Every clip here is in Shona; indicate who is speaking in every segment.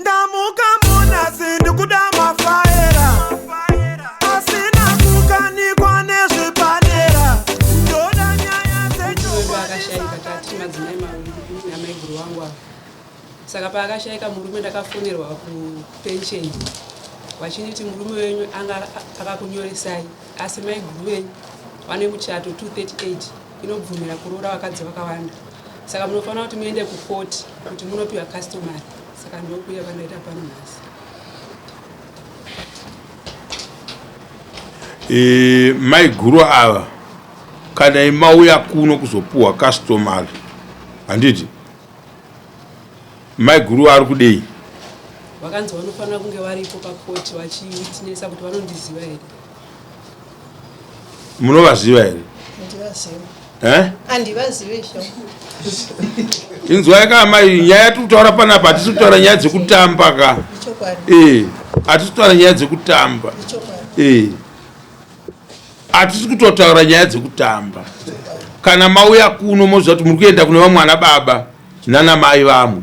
Speaker 1: Ndamuka munasi ndikuda mafaera asina kukanikwa nezvepadera ndoda nyaya dzechokwadi.
Speaker 2: Akashaika tati madzimai maviri namaiguru wangu ava. Saka paakashaika murume ndakafonerwa kupension vachinditi murume wenyu anga akakunyoresai asi maiguru venyu vane muchato 238 inobvumira kuroora vakadzi vakawanda saka munofanira kuti muende kukoti kuti munopiwa customary saka ndokuya kwandaita pano nhasi.
Speaker 3: E, maiguru ava kana imauya kuno kuzopuhwa customary handiti Maiguru ari kudei?
Speaker 2: Vakanzi vanofanira kunge varipo pakoti vachiwitnesa kuti vanondiziva here.
Speaker 3: Munovaziva here?
Speaker 4: Eh? Handivazive sho.
Speaker 3: Inzwai ka amai, nyaya yatiri kutaura panapa hatisi kutaura nyaya dzekutamba ka. Eh, hatisi kutaura nyaya dzekutamba. Eh. Hatisi kutotaura nyaya dzekutamba. Kana mauya kuno moziva kuti muri kuenda kune vamwe ana baba nana mai vamwe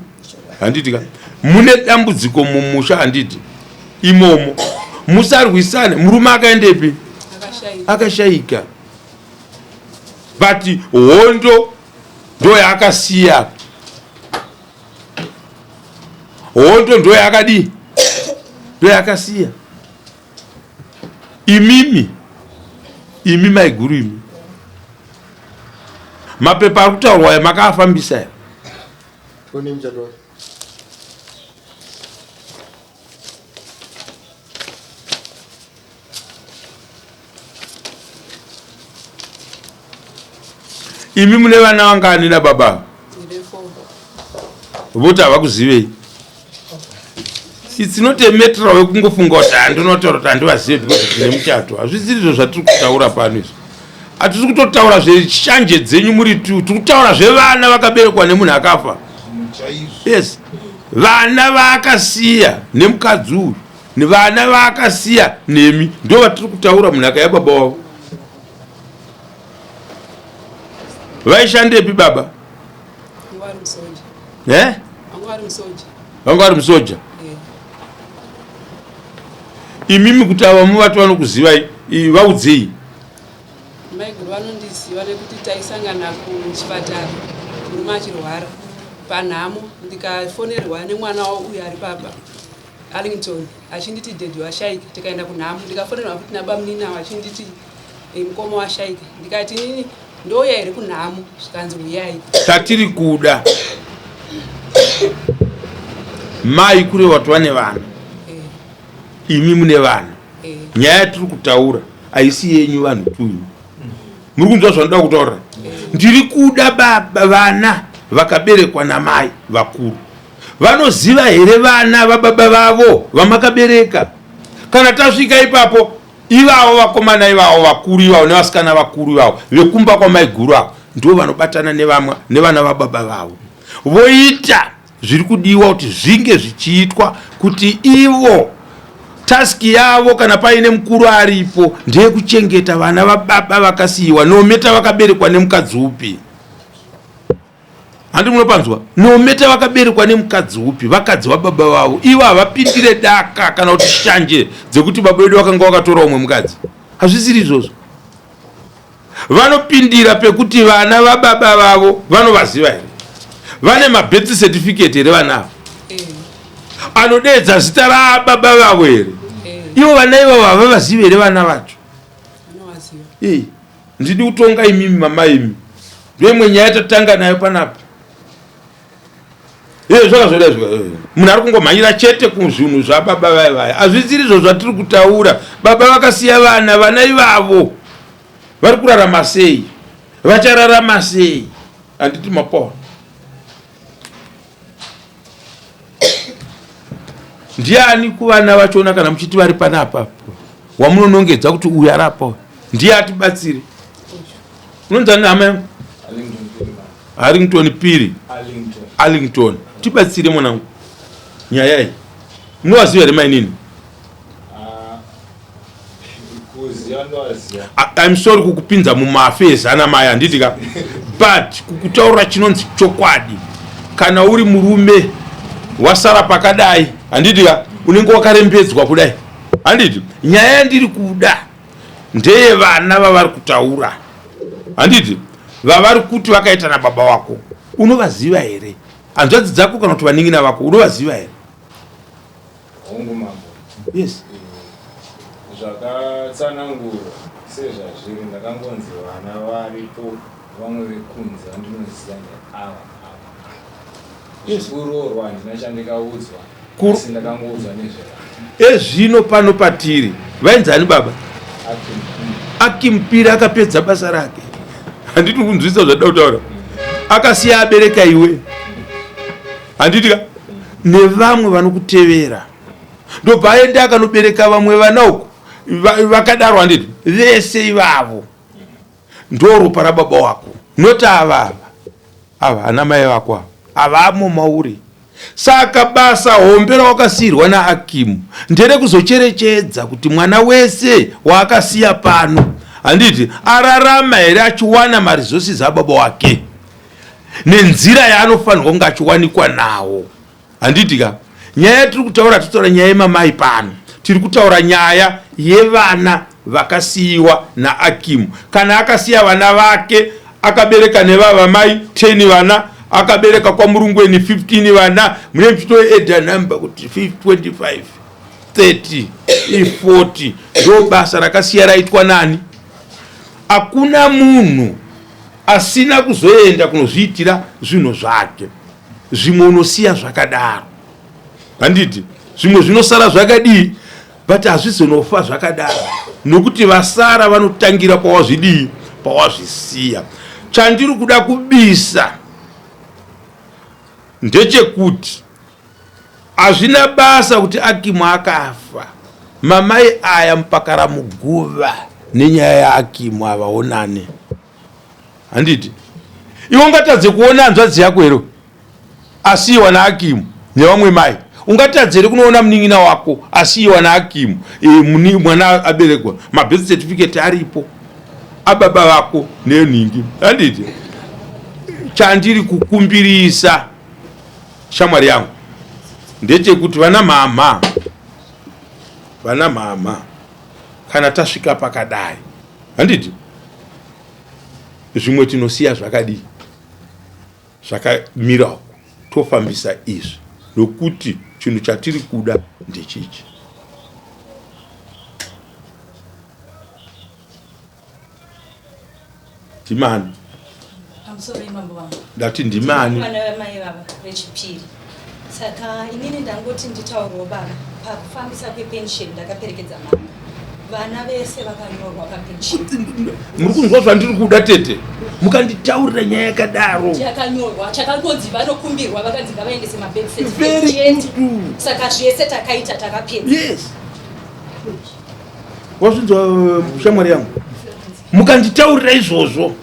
Speaker 3: handiti ka mune dambudziko mumusha handiti imomo musarwisane murume akaendepi akashaika but hondo ndo yaakasiya hondo ndo yaakadii ndo yaakasiya Imimi, imi maiguru imi, mapepa ari kutaurwa aya makaafambisa aya? Imi mune vana vangani nababa? Voti havakuzivei. It's not a matter wekungofunga kuti handinotaura kuti handivazive because tine muchato. Hazvisiri izvo zvatiri kutaura pano izvo. Hatisi kutotaura zveshanje dzenyu muri two. Tiri kutaura zvevana vakaberekwa nemunhu akafa. Yes. Vana vaakasiya nemukadzi uyu nevana vaakasiya nemi ndo vatiri kutaura munhaka yababa wavo. Vaishandepi baba? Eh? Vanga vari musoja. Imimi kuti ava muvati vanokuzivai vaudzei.
Speaker 2: Maiguru vanondiziva nekuti taisangana kuchipatara murume achirwara panhamo ndikafonerwa nemwana uyu ari papa Arlington achinditi daddy washaika tikaenda kunhamo ndikafonerwa futi nabamunini avo achinditi eh, mukoma washaika ndikati inini ndouya here kunhamo zvikanzi huyai.
Speaker 3: Chatiri kuda mai kureva kuti vane vana eh. imi mune vana eh. nyaya yatiri kutaura haisi yenyu vanhu tuyu muri kunzwa zvanoda kutaura ndiri kuda baba vana vakaberekwa namai vakuru Vanoziva here vana vababa vavo vamakabereka? Kana tasvika ipapo, ivavo vakomana ivavo vakuru ivavo nevasikana vakuru ivavo vekumba kwamaiguru avo ndivo vanobatana nevamwe nevana vababa vavo voita zviri kudiwa kuti zvinge zvichiitwa kuti ivo taski yavo kana paine mukuru aripo ndeyekuchengeta vana vababa vakasiyiwa nometa vakaberekwa nemukadzi upi. Handi munopanzwa? No matter vakaberekwa nemukadzi upi, vakadzi vababa vavo, ivo havapindire daka kana kuti shanje dzekuti baba vedu vakanga vakatora umwe mukadzi. Hazvisiri izvozvo. Vanopindira pekuti vana vababa vavo vanovaziva here? Vane mabirth certificate here vana ava? Eh. Anodeedza zita rababa vavo here? Eh. Ivo vana ivavo havavazivi here vana vacho? Eh. Ndidi kutonga imimi mama imi. Ndoimwe nyaya tatanga nayo panapa. Eh zvakazoda izvo. Eh, munhu ari kungomhanyira chete kuzvinhu zvababa vaya vaya. Hazvisiri izvo zvatiri kutaura. Baba vakasiya vana, vana ivavo vari kurarama sei? Vachararama sei? Handiti mapaona. Ndiani kuvana vachona kana muchiti vari panapa wamunonongedza kuti uyu arapa uyu ndiye atibatsire? Unonzi ani hama yangu? Harrington Piri. Arlington. Tibatsire mwanangu. Nyaya iyi. Munovaziva here mainini? I'm sorry kukupinza mumaafairs ana mai handiti ka but kukutaura chinonzi chokwadi kana uri murume Wasara pakadai, handiti ka? Unenge wakarembedzwa kudai, handiti? Nyaya yandiri kuda ndeyevana vavari kutaura, handiti? Vavari kuti vakaita nababa wako, unovaziva here? Hanzvadzi dzako kana kuti vanin'ina vako unovaziva here?
Speaker 5: Hongu mambo.
Speaker 3: Yes.
Speaker 5: Zvakatsanangurwa sezvazviri, ndakangonzi vana varipo vamwe vekunze vandinoziva ndeava ava.
Speaker 3: Yes.
Speaker 5: Zvekuroorwa handina chandikaudzwa asi ndakangoudzwa nezvevana.
Speaker 3: Ezvino pano patiri vainzani baba? Akimpira akapedza basa rake. Handiti kunzwisisa zvandida kutaura. Akasiya abereka iwe. Handiti ka? Nevamwe vanokutevera. Ndobva aenda akanobereka vamwe vana uko. Vakadaro handiti? Vese ivavo. Ndoropa rababa wako. Not ava ava. Ava ana mai vako ava. Havamo mauri. Saka basa hombe rawakasiirwa naAkimu nderekuzocherechedza kuti mwana wese waakasiya pano handiti ararama here achiwana maresources ababa wake nenzira yaanofanirwa kunge achiwanikwa nawo. Handiti ka? Nyaya yatiri kutaura titaura nyaya yemamai pano. Tiri kutaura nyaya yevana vakasiyiwa naAkimu. Kana akasiya vana vake akabereka nevava mai 10 vana, akabereka kwaMurungweni 15 vana, mune muchitoedha number kuti 25 30 40 ndo basa rakasiya raitwa nani? Hakuna munhu asina kuzoenda kunozviitira zvinhu zvake. Zvimwe unosiya zvakadaro, handiti? Zvimwe zvinosara zvakadii, but hazvizonofa zvakadaro nokuti vasara vanotangira pawazvidii, pawazvisiya. Chandiri kuda kubisa ndechekuti hazvina basa kuti Akimu akafa, mamai aya mupakara muguva nenyaya yaAkimu havaonane. Handiti iwe ungatadze kuona hanzvadzi yako here asiyiwa naakimu nevamwe mai? Ungatadze here kunoona munin'ina wako asiyiwa naakimu e, mwana aberekwa, mabirth certificate aripo ababa vako nenhingi? Handiti chandiri kukumbirisa shamwari yangu ndechekuti vana mhamha, vana mhamha, kana tasvika pakadai, handiti zvimwe tinosiya zvakadii zvakamira uku tofambisa izvi nokuti chinhu chatiri kuda ndechichi. Ndimani? Ndati ndimani?
Speaker 6: Mwana wamai vava vechipiri. Saka inini ndangoti nditaurewo baba, pakufambisa kwepension ndakaperekedza mama. Vana vese vakanyorwa papension.
Speaker 3: Muri kunzwa zvandiri kuda tete? Mukanditaurira nyaya yakadaro.
Speaker 6: Chakanyorwa, chakangonzi vanokumbirwa vakanzi ngavaendese mabirth certificate chete. Saka zvese takaita takapedza.
Speaker 3: Yes. Wazvinzwa shamwari yangu? Mukanditaurira izvozvo.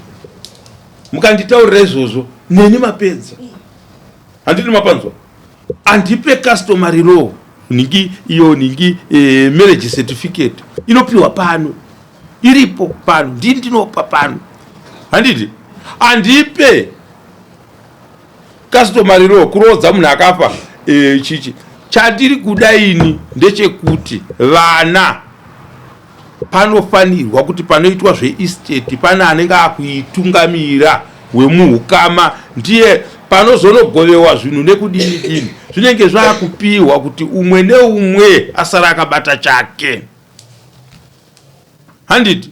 Speaker 3: Mukanditaurira izvozvo neni mapedza. Handiti mapanzwa? Andipe customary law nhingi iyo nhingi eh, marriage certificate inopiwa pano, iripo pano, ndini ndinopa pano. Handiti andipe customary law kuroodza munhu akafa eh, chichi. Chandiri kuda ini ndechekuti vana panofanirwa kuti panoitwa zveestate pane anenge akuitungamira wemuhukama, ndiye panozonogovewa zvinhu nekudini dini, zvinenge zvakupiwa kuti umwe neumwe asara akabata chake. Handiti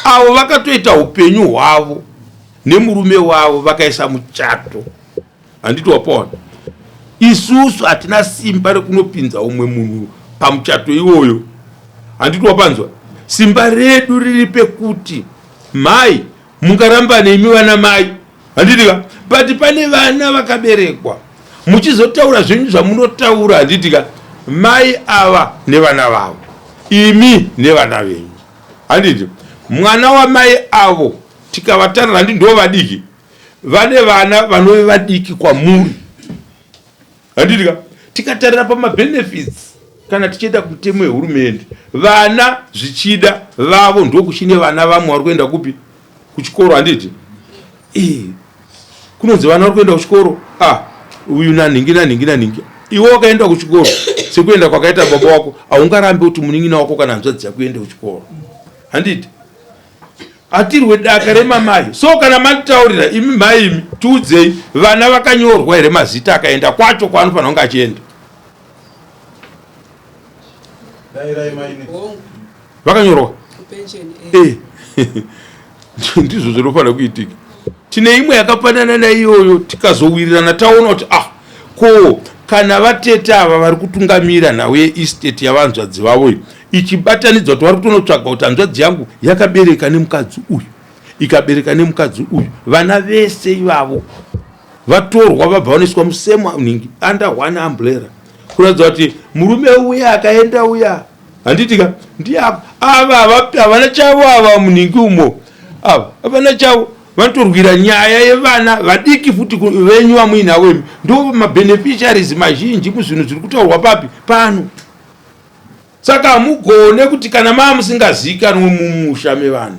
Speaker 3: avo vakatoita upenyu hwavo nemurume wavo vakaisa muchato, handiti wapaona? Isusu hatina simba rekunopinza umwe munhu pamuchato iwoyo, handiti wapanzwa? Simba redu riri pekuti mai mungarambane imi vana mai, handiti ka? But pane vana vakaberekwa muchizotaura zvenyu zvamunotaura, handiti ka? Mai ava nevana vavo, imi nevana venyu, handiti? Mwana wamai avo tikavatarira, handi ndo vadiki, vane vana vanove vadiki kwamuri, handiti ka? Tikatarira pamabenefits kana tichienda kumutemo yehurumende, vana zvichida vavo ndokuchine vana vamwe vari kuenda kupi? Kuchikoro, handiti? Kunonzi vana vari kuenda kuchikoro. Ah, Uyu nanhingi nanhingi nanhingi. Iwe wakaenda kuchikoro sekuenda kwakaita baba wako, haungarambi kuti munin'ina wako kana hanzvadzi yako iende kuchikoro. Handiti? Hatirwe daka remamai. So kana manditaurira imi mhai imi, tiudzei vana vakanyorwa here mazita akaenda kwacho kwaanofanira kunge achienda? Vakanyorwa eh. Ndizvo zvinofanira kuitika. Tine imwe yakafanana naiyoyo, tikazowirirana taona kuti ah, ko kana vatete ava vari kutungamira nhau yeestate yavanzvadzi vavo iyi ichibatanidzwa kuti vari kutonotsvaga kuti hanzvadzi yangu yakabereka nemukadzi uyu, ikabereka nemukadzi uyu, vana vese ivavo vatorwa vabva vanoiswa musame ningi under one umbrella, kuratidza kuti murume uya akaenda uya, handitika, ndiye ava havana chavo ava muningi umo, ava havana chavo, vanotorwira nyaya yevana vadiki futi venyu vamuinavo imi, ndo mabeneficiaries mazhinji muzvinhu zviri kutaurwa papi pano. Saka hamugone kuti kana maa musingazivikanwe mumusha mevanhu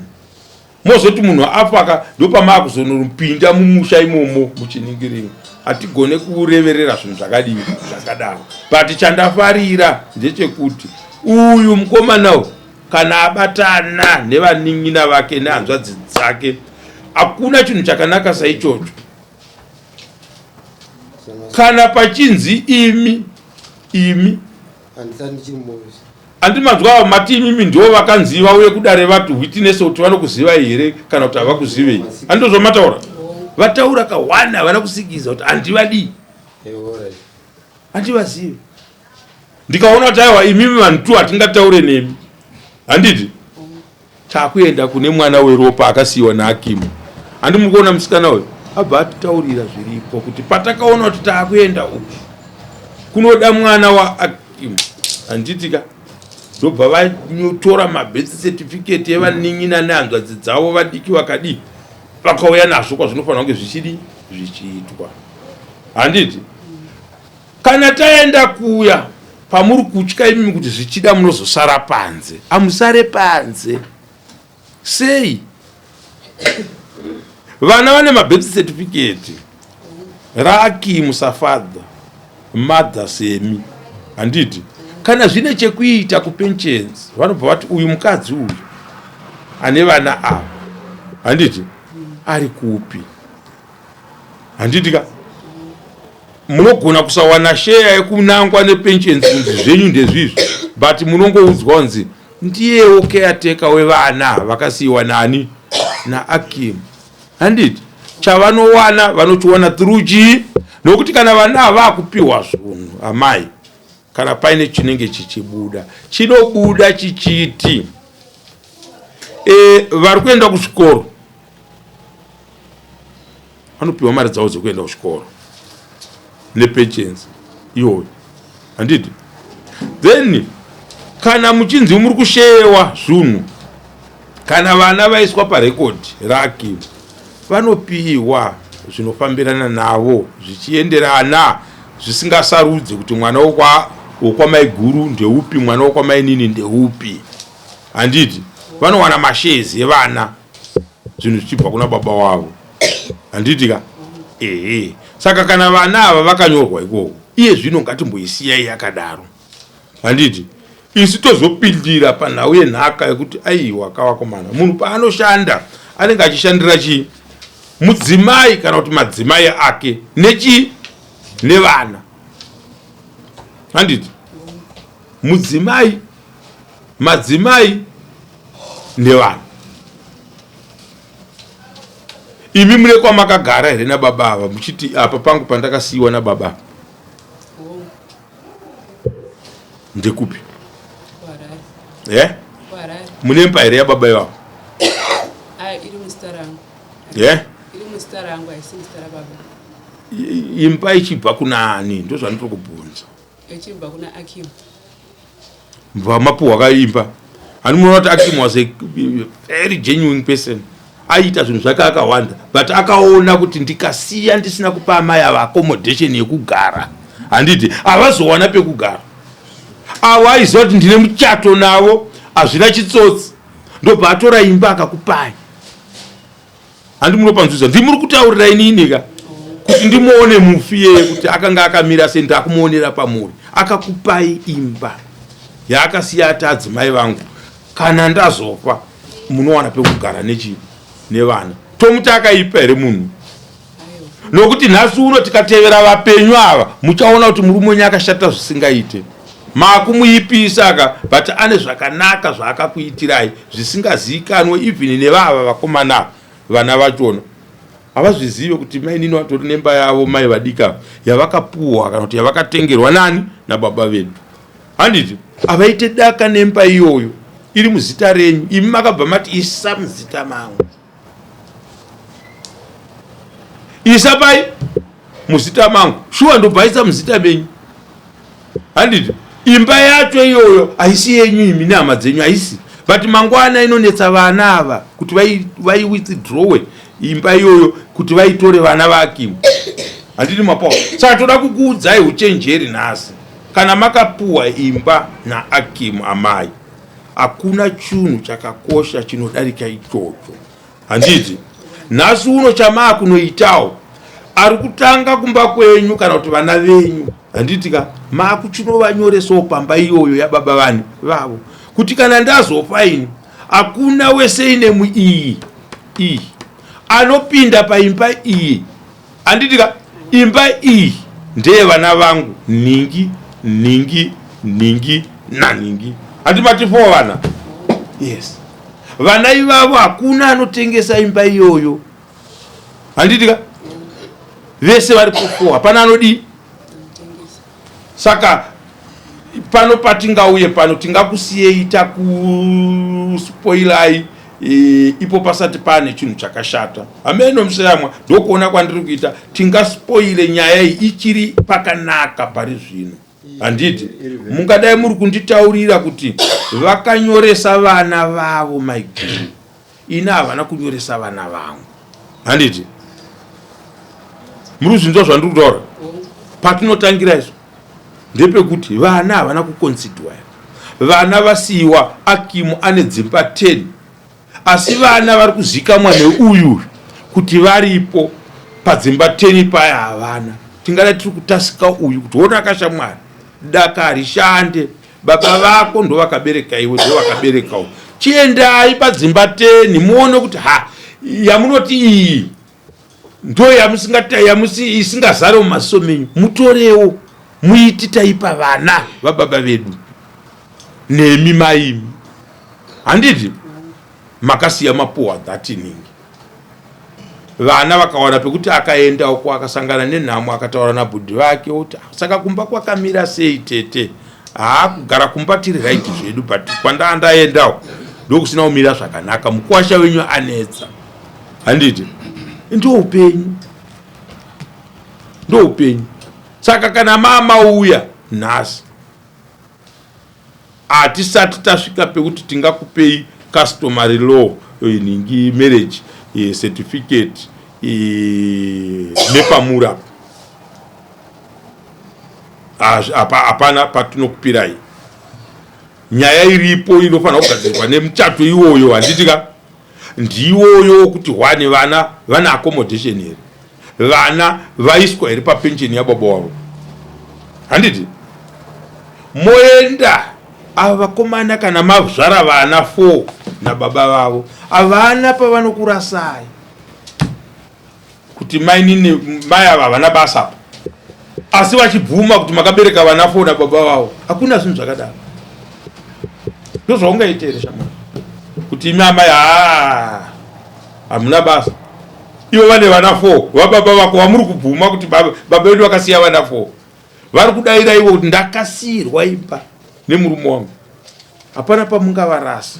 Speaker 3: mozoti munhu afaka ndopamaakuzonopinda mumusha imomo muchiningiringa. Hatigone kureverera zvinhu zvakadii zvakadaro. But chandafarira ndechekuti uyu mukomana uyu kana abatana nevanin'ina vake nehanzvadzi dzake, hakuna chinhu chakanaka saichocho. Kana pachinzi imi imi Andi manzwa ava mati imimi ndivo vakanzi vauye kudare vati witness kuti vanokuzivai here kana kuti havakuzivei. Andi zvamataura? Vataura ka one havana kusikiza kuti handivadii. Handivazivi. Ndikaona kuti aiwa imimi vanhu tu hatingataure nemi. Handiti? Takuenda kune mwana weropa akasiyiwa naAkimu. Handi muri kuona musikana uyu abva atitaurira zviripo kuti patakaona kuti taakuenda uku kunoda mwana waAkimu, handiti ka? Ndobva vanyotora mabirth certificate evanin'ina nehanzvadzi dzavo vadiki vakadii, vakauya nazvo kwazvinofanira kunge zvichidii zvichiitwa, handiti? Kana taenda kuya pamuri kutya imimi kuti zvichida munozosara panze, amusare panze sei? Vana vane mabirth certificate raAkimu safather mother semi, handiti? Kana zvine chekuita kupensions vanobva vati uyu mukadzi uyu ane vana ava, handiti, ari kupi, handiti ka? Munogona kusawana sheya yekunangwa nepensions kunzi zvenyu ndezvizvi, but munongoudzwa kunzi ndiyewo caretaker wevana vakasiyiwa nani naAkim, handiti? Chavanowana vanochiwana through chii? Nokuti kana vana ava vakupiwa zvinhu, amai, kana paine chinenge chichibuda, chinobuda chichiti vari kuenda kuzvikoro vanopiwa mari dzavo dzekuenda kuchikoro nepensions iyoyo, handiti? Then kana muchinzi muri kushewa zvinhu, kana vana vaiswa parekodhi raAkim vanopiwa zvinofambirana navo zvichienderana, zvisingasarudze kuti mwana wokwamaiguru ndeupi, mwana wokwamainini ndeupi, handiti? Vanowana mashares evana, zvinhu zvichibva kuna baba wavo, handiti ka? Ehe. Saka kana vana ava vakanyorwa ikoko, iye zvino ngatimboisiyai yakadaro, handiti? Isu tozopindira panhau yenhaka yekuti aiwa kavakomana, munhu paanoshanda anenge achishandira chii? Mudzimai kana kuti madzimai ake nechii? Nevana, handiti? Mudzimai, madzimai nevana. Imi mune kwamakagara here nababa ava muchiti apa pangu pandakasiyiwa nababa? Ndekupi? Mune imba here yababa ivavo? Imba ichibva kuna ani? Ndozvandiri kubvunza.
Speaker 2: Ichibva kuna Akim.
Speaker 3: Mapuhwa akaimba. Hani munoona kuti Akim was a very genuine person. Aiita zvinhu zvake akawanda, but akaona kuti ndikasiya ndisina kupa amai ava accommodation yekugara, handiti havazowana pekugara. Avo aiziva kuti ndine muchato navo, hazvina chitsotsi, ndobva atora imba akakupai. Handi munopanzwisa, ndimuri kutaurira inini ka. Kuti ndimuone mufi iyeye kuti akanga akamira sei, ndakumuonera pamuri. Akakupai imba yaakasiya ati adzimai vangu, kana ndazofa munowana pekugara nechi nevana. Tomuti akaipa here munhu? Nokuti nhasi uno tikatevera vapenyu ava, muchaona kuti murume wenyu akashata zvisingaite. Makumuipisa ka, but ane zvakanaka zvaakakuitirai zvisingazivikanwe even nevava vakomana ava. Vana vachona havazvizive kuti mainini vatori nemba yavo, mai vadika, yavakapuhwa kana kuti yavakatengerwa nani? Nababa vedu, handiti? Havaite daka nemba iyoyo iri muzita renyu. Imi makabva mati isa muzita mangu, isa pai muzita mangu, shuwa ndobva aisa muzita menyu, handiti? Imba yacho iyoyo haisi yenyu imi nehama dzenyu, haisi. But mangwana inonetsa vana ava kuti vaiwithdrawe imba iyoyo kuti vaitore vana vaAkimu, handiti mapawa? Saka toda kukuudzai uchenjeri nhasi. Kana makapuwa imba naAkimu, amai, hakuna chinhu chakakosha chinodarika ichocho, handiti? Nhasi uno chamaa kunoitawo ari kutanga kumba kwenyu kana kuti vana venyu, handiti ka? Maakuchinovanyoresawo pamba iyoyo yababa vani vavo, kuti kana ndazofa ini, hakuna wese inemu iyi iyi anopinda paimba iyi, handiti ka? Imba iyi ndeye vana vangu nhingi, nhingi, nhingi nanhingi, handi mati four vana? Yes, vana ivavo hakuna anotengesa imba iyoyo, handiti ka? Vese vari kufour, hapana anodii. Saka pano patingauye pano, tingakusiyei takuspoilai ipo pasati pane chinhu chakashata. Hameno museyamwa, ndokuona kwandiri kuita. Tingaspoile nyaya iyi ichiri pakanaka pari zvino, handiti? Mungadai muri kunditaurira kuti vakanyoresa vana vavo, maiguru, ini havana kunyoresa vana vangu, handiti? Muri kuzvinzwa zvandiri kutaura? Patinotangira izvo ndepekuti vana havana kuconsiderwa, vana vasiyiwa. Akimu ane dzimba 10, asi vana vari kuzikamwa neuyu kuti varipo padzimba 10 paya havana. Tingada tiri kutasika uyu kuti wona akashamwari, daka harishande. Baba vako ndo vakabereka iwe, ndo vakaberekawo. Chiendai padzimba 10 muone kuti ha, yamunoti iyi ndo isingazare mumaziso menyu, mutorewo muiti taipa vana vababa vedu nemi maimi, handiti? Makasiya mapuwa that ningi vana vakawana pekuti akaenda uko akasangana nenhamo, akataura nabhudhi vake oti, "Saka kumba kwakamira sei tete?" Haa, kugara kumba tiri right zvedu, but kwandaa ndaendawo ndokusina kumira zvakanaka, mukwasha wenyu anetsa, handiti? Ndo upenyu, ndo upenyu. Saka kana mamauya nhasi, hatisati tasvika pekuti tingakupei customary law ningi marriage certificate nepamura hapana patinokupirai. Nyaya iripo inofanira kugadzirwa nemuchato iwoyo, handiti ka? Ndiwoyo wokuti hwane vana vane accommodation here, vana vaiswa here papensheni yababa wavo, handiti? Moenda ava vakomana, kana mazvara vana 4 nababa vavo, havana pavanokurasai kuti mainini, mai ava havana basa apa, asi vachibvuma kuti makabereka vana 4 nababa vavo. Hakuna zvinhu zvakadaro. Ndozvaungaite here shamwari, kuti imi amai, haa, hamuna basa, ivo vane vana 4 vababa vako vamuri kubvuma kuti baba vedu vakasiya vana 4, vari kudaira ivo kuti ndakasiyirwa imba nemurume wangu? Hapana pamungavarasa.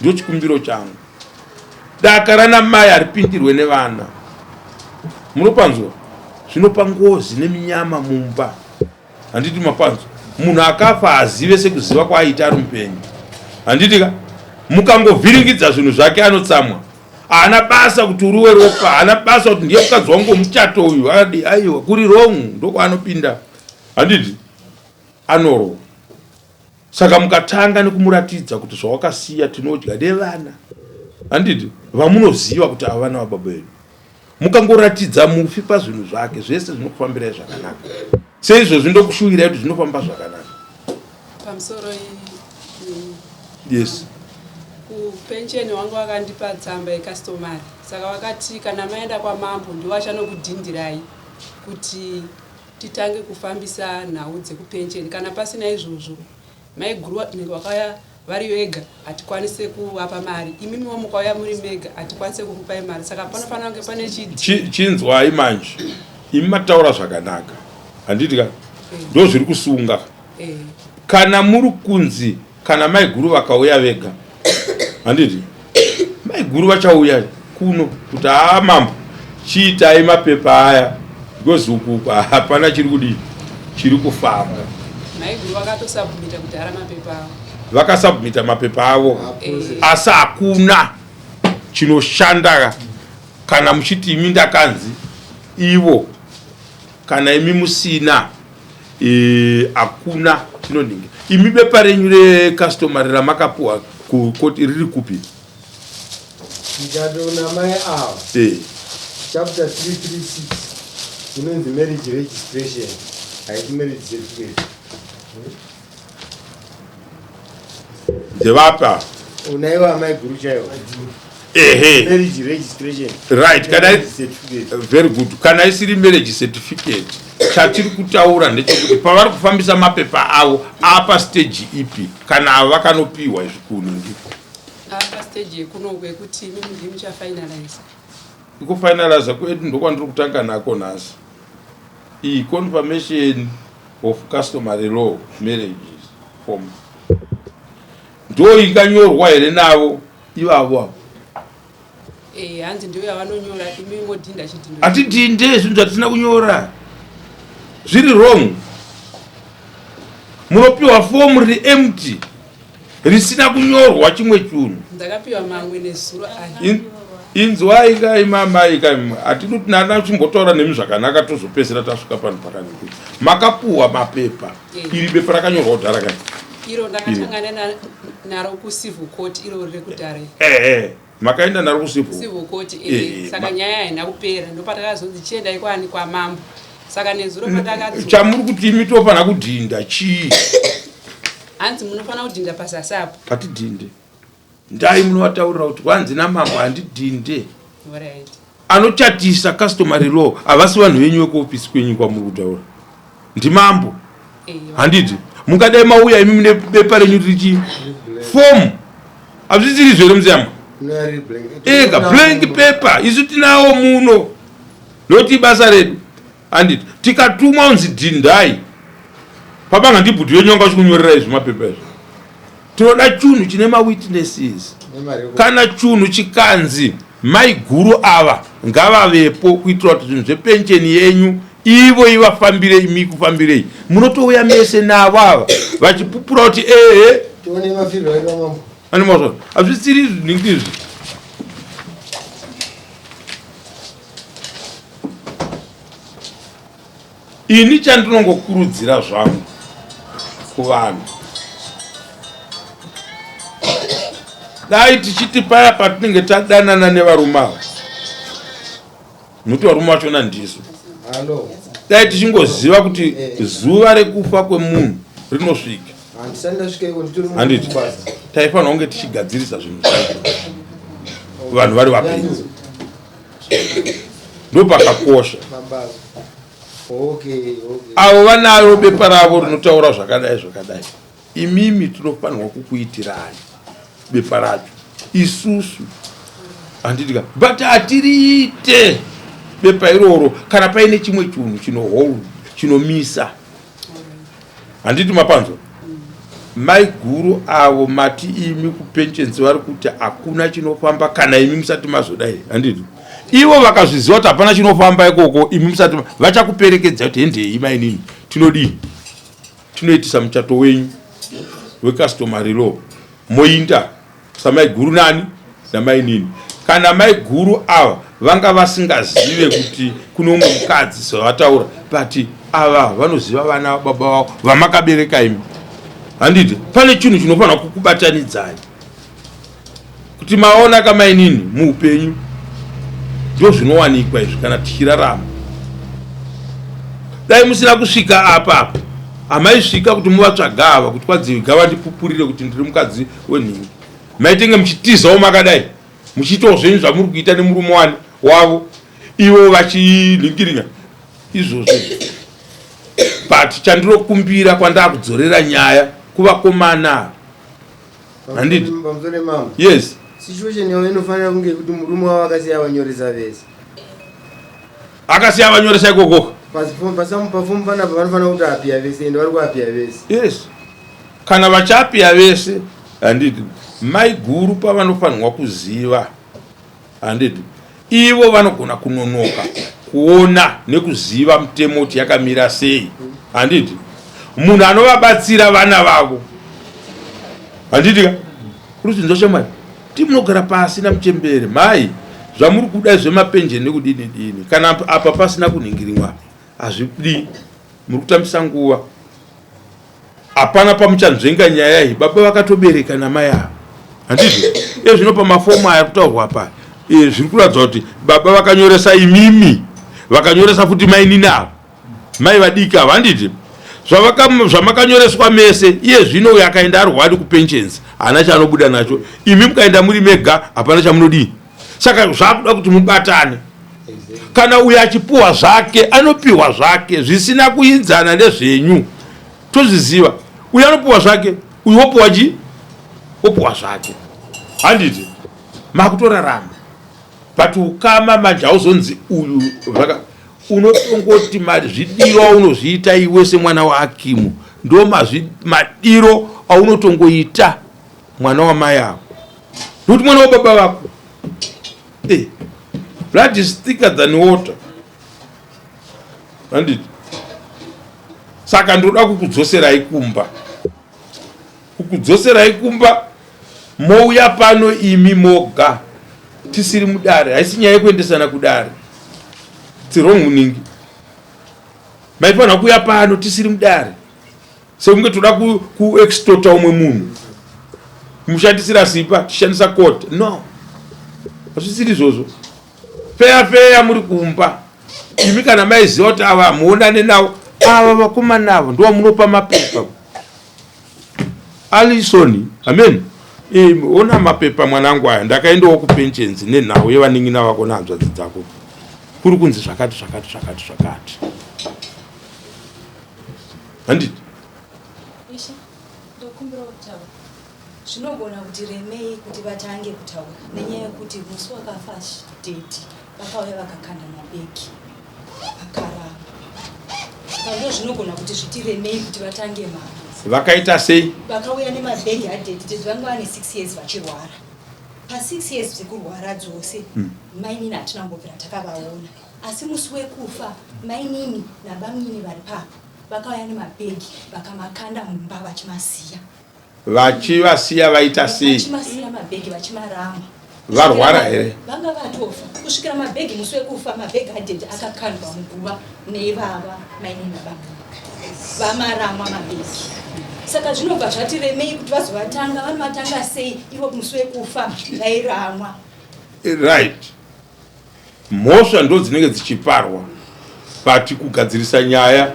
Speaker 3: Ndo chikumbiro changu. Daka rana mai haripindirwe nevana, munopanzwa? Zvinopa ngozi neminyama mumba, handiti mapanzwa? Munhu akafa hazive sekuziva kwaaita ari mupenyu, handiti ka? Mukangovhiringidza zvinhu zvake anotsamwa. Haana basa kuti uri weropa, haana basa kuti ndiye mukadzi wangu wemuchato uyu adi. Aiwa, kuri wrong ndokwaanopinda, handiti? Anorwa. Saka mukatanga nekumuratidza kuti zvawakasiya tinodya nevana, handiti? Vamunoziva kuti ava vana vababa vedu. Mukangoratidza mufi pazvinhu zvake zvese zvinokufambirai zvakanaka. Seizvozvi ndokushuwirai kuti zvinofamba zvakanaka.
Speaker 2: Pamusoro
Speaker 3: yes.
Speaker 2: Kupensheni wangu wakandipa tsamba yecustomary saka vakati kana maenda kwamambo ndiwo achanokudhindirai kuti titange kufambisa nhau dzekupensheni. Kana pasina izvozvo maiguru vakauya vari vega hatikwanise kuvapa mari, imimiwo mukauya muri mega hatikwanise kukupai mari, saka panofanira kunge pane
Speaker 3: chidi. Chinzwai manje, imi mataura zvakanaka handiti ka? Ndo zviri kusunga. Kana muri kunzi kana maiguru vakauya vega handiti maiguru vachauya kuno kuti haa mambo chiitai mapepa aya because uku hapana chiri kudii chiri kufamba.
Speaker 2: Maiguru vakatosubmita kudhara mapepa avo.
Speaker 3: Vakasubmita mapepa avo asi hakuna chinoshanda kana muchiti imi ndakanzi ivo kana imi musina hakuna chinonhingi. Imi bepa renyu recustomary ramakapuwa kukoti riri kupi?
Speaker 5: Ndikatoona mai ava. Chapter 336 inonzi marriage registration haisi marriage certificate.
Speaker 3: Ndevapa?
Speaker 5: Unaiwo amai guru chaiwo.
Speaker 3: Ehe.
Speaker 5: Marriage registration.
Speaker 3: Right, kana very good. Kana isiri marriage certificate, chatiri kutaura ndechekuti pavari kufambisa mapepa avo apa stage ipi kana ava vakanopiwa izvi kunhingi.
Speaker 2: Apa stage yekuno yekuti imi ndimi muchafinalize.
Speaker 3: Ikufinalize kwedu ndokwandiri kutanga nako nhasi. Iyi confirmation of customary law marriages form ndo inganyorwa here navo ivavo avo?
Speaker 2: Hanzi ndiyo yavanonyora, imi modhinda chidhindo.
Speaker 3: Hatidhinde zvinhu zvatisina kunyora, zviri wrong. Munopiwa fomu riri empty risina kunyorwa chimwe chunhu.
Speaker 2: Ndakapiwa mamwe nezuro aya.
Speaker 3: Inzwai kai mamai kai, hatidi kuti nana chimbotaura nemi zvakanaka tozopedzisira tasvika panhu pakanaka. Makapuwa mapepa, iri bepa rakanyorwa kudhara kai?
Speaker 2: Iro ndakatangana naro kucivil court, iro riri kudhara.
Speaker 3: Ehe, makaenda naro kucivil
Speaker 2: civil court. Saka nyaya haina kupera, ndopatakazonzi chiendai kwani kwamambo. Saka nezuro patakadzoka,
Speaker 3: Chamuri kuti imi tofanira kudhinda chii?
Speaker 2: Hanzi munofanira kudhinda pazasi apo.
Speaker 3: Hatidhinde. Ndai munovataurira kuti kwanzi namambo handidhinde. Anochatisa customary law havasi vanhu venyu vekuofisi kwenyu kwamuri kutaura, ndimambo. Handiti mungadai mauya imi mune bepa renyu richi fomu hazvisiri zvere musiyama ega blank paper, isu tinawo muno noti basa redu handiti tikatumwa unzi dhindai pabanga ndibhuti venyu vanga vachikunyorerai zvimapepa izvi. Tinoda chunhu chine mawitnesses. Kana chunhu chikanzi maiguru ava ngavavepo kuitira kuti zvinhu zvepensheni yenyu ivo ivafambire imi kufambirei, munotouya mese navo ava vachipupura kuti ehe.
Speaker 5: Tione mafiriro aitwa mambo.
Speaker 3: Animazvo hazvisiri zvinhu izvi. Ini chandinongokurudzira zvangu kuvanhu, dai tichiti paya patinenge tadanana nevarume ava, nokuti varume vachona ndisu, dai tichingoziva kuti zuva rekufa kwemunhu rinosvika, handiti taifanira kunge tichigadzirisa zvinhu zvacho vanhu vari vapenyu. Ndopakakosha. Avo vanaro bepa ravo rinotaura zvakadai zvakadai, imimi tinofanirwa kukuitirai bepa racho isusu, handiti ka? But hatiriite bepa iroro kana paine chimwe chinhu chinohold chinomisa, handiti mapanzwa? Mai guru avo mati imi kupensions vari kuti hakuna chinofamba kana imi musati mazodai, handiti? Ivo vakazviziva kuti hapana chinofamba ikoko imi musati, vachakuperekedza kuti hendei mainini, tinodii, tinoitisa muchato wenyu wecustomary law, moinda samaiguru nani namainini. Kana maiguru ava vanga vasingazive kuti kune umwe mukadzi zvavataura, but ava vanoziva vana baba vavo vamakabereka imi, handiti? Pane chinhu chinofanira kukubatanidzai kuti maona kamainini muupenyu. Ndozvinowanikwa izvi kana tichirarama. Dai musina kusvika apa apa, hamaisvika kuti muvatsvaga ava kuti kwadziga vandipupurire kuti ndiri mukadzi wenhingi. Maitenge muchitizawo makadai, muchiitawo zvenyu zvamuri kuita nemurume wani wavo, ivo vachinhingirinya izvozvo. But chandinokumbira kwandakudzorera nyaya kuvakomana handiti?
Speaker 5: Pamusoro mambo.
Speaker 3: Yes.
Speaker 5: Situation yavo inofanira kunge kuti murume wavo akasiya vanyoresa vese.
Speaker 3: Akasiya vanyoresa ikoko.
Speaker 5: Pafomu panapa vanofanira kuti apiya vese ende vari kuapiya vese.
Speaker 3: Yes. Kana vachapiya vese handiti mai guru pavanofanirwa kuziva handiti ivo vanogona kunonoka kuona nekuziva mutemo kuti yakamira sei handiti munhu anovabatsira vana vavo handiti ka kuri shamwari ti munogara pasi namuchembere mhai zvamuri kuda zvemapenjeni nekudini dini kana apa pasina kunhingirinwa hazvidi muri kutambisa nguva hapana pamuchanzvenga nyaya iyi baba vakatobereka namai ava handizvo iye zvino pamafomu aya kutaurwa apa zviri kuratidza kuti baba vakanyoresa imimi vakanyoresa futi mainini ava mai vadiki ava handiti zvamakanyoreswa mese iye zvino uyo akaenda arwadi kupensions haana chaanobuda nacho imi mukaenda muri mega hapana chamunodii saka zvakuda kuti mubatane kana uyo achipuwa zvake anopiwa zvake zvisina kuinzana nezvenyu tozviziva uyo anopiwa zvake uyu wopiwa chi wopiwa zvake handiti makutorarama but ukama manje hauzonzi uyu zvaka unotongoti zvidiro aunozviita iwe semwana waakimu ndo madiro aunotongoita mwana wamai avo nokuti mwana wababa vako. Hey, blood is thicker than water handiti saka ndinoda kukudzoserai kumba kukudzoserai kumba mouya pano imi moga tisiri mudare haisi nyaya yekuendesana kudare tirong muningi maifanira kuuya pano tisiri mudare sekunge toda kuextorta umwe munhu kumushandisira simba tichishandisa court no hazvisiri izvozvo feya feya muri kumba imi kana maiziva kuti ava hamuonane navo ava vakomana avo ndovamunopa mapepa Alison amen ona mapepa mwanangu aya ndakaendawo kupensions nenhau yevanin'ina vako nehanzvadzi dzako kuri kunzi zvakati zvakati zvakati zvakati handiti
Speaker 6: Ishe, ndokumbira kutaura. Zvinogona kuti remei kuti vatange kutaura nenyaya yekuti musi wakafa daddy vakauya vakakanda mabhegi vakaramba. Saka ndo zvinogona kuti zvitiremei kuti vatange mhaka.
Speaker 3: Vakaita sei?
Speaker 6: Vakauya nemabhegi adaddy, daddy vanga vane 6 years vachirwara. Pa 6 years dzekurwara dzose mainini hatina kumbobvira takavaona. Asi musi wekufa mainini nabamunini vari papo vakauya nemabhegi vakamakanda mumba vachimasiya.
Speaker 3: Vachivasiya vaita sei?
Speaker 6: Vachimasiya mabhegi vachimarama.
Speaker 3: Varwara here?
Speaker 6: Vanga vatofa. Kusvikira mabhegi musi wekufa mabhegi adaddy akakandwa muguva neivava mainini nabamunini. Vamaramwa mabhegi. Saka zvinobva zvati remei kuti vazovatanga vanovatanga sei ivo musi wekufa vairamwa.
Speaker 3: Right. Mhosva ndodzinenge dzichiparwa but kugadzirisa nyaya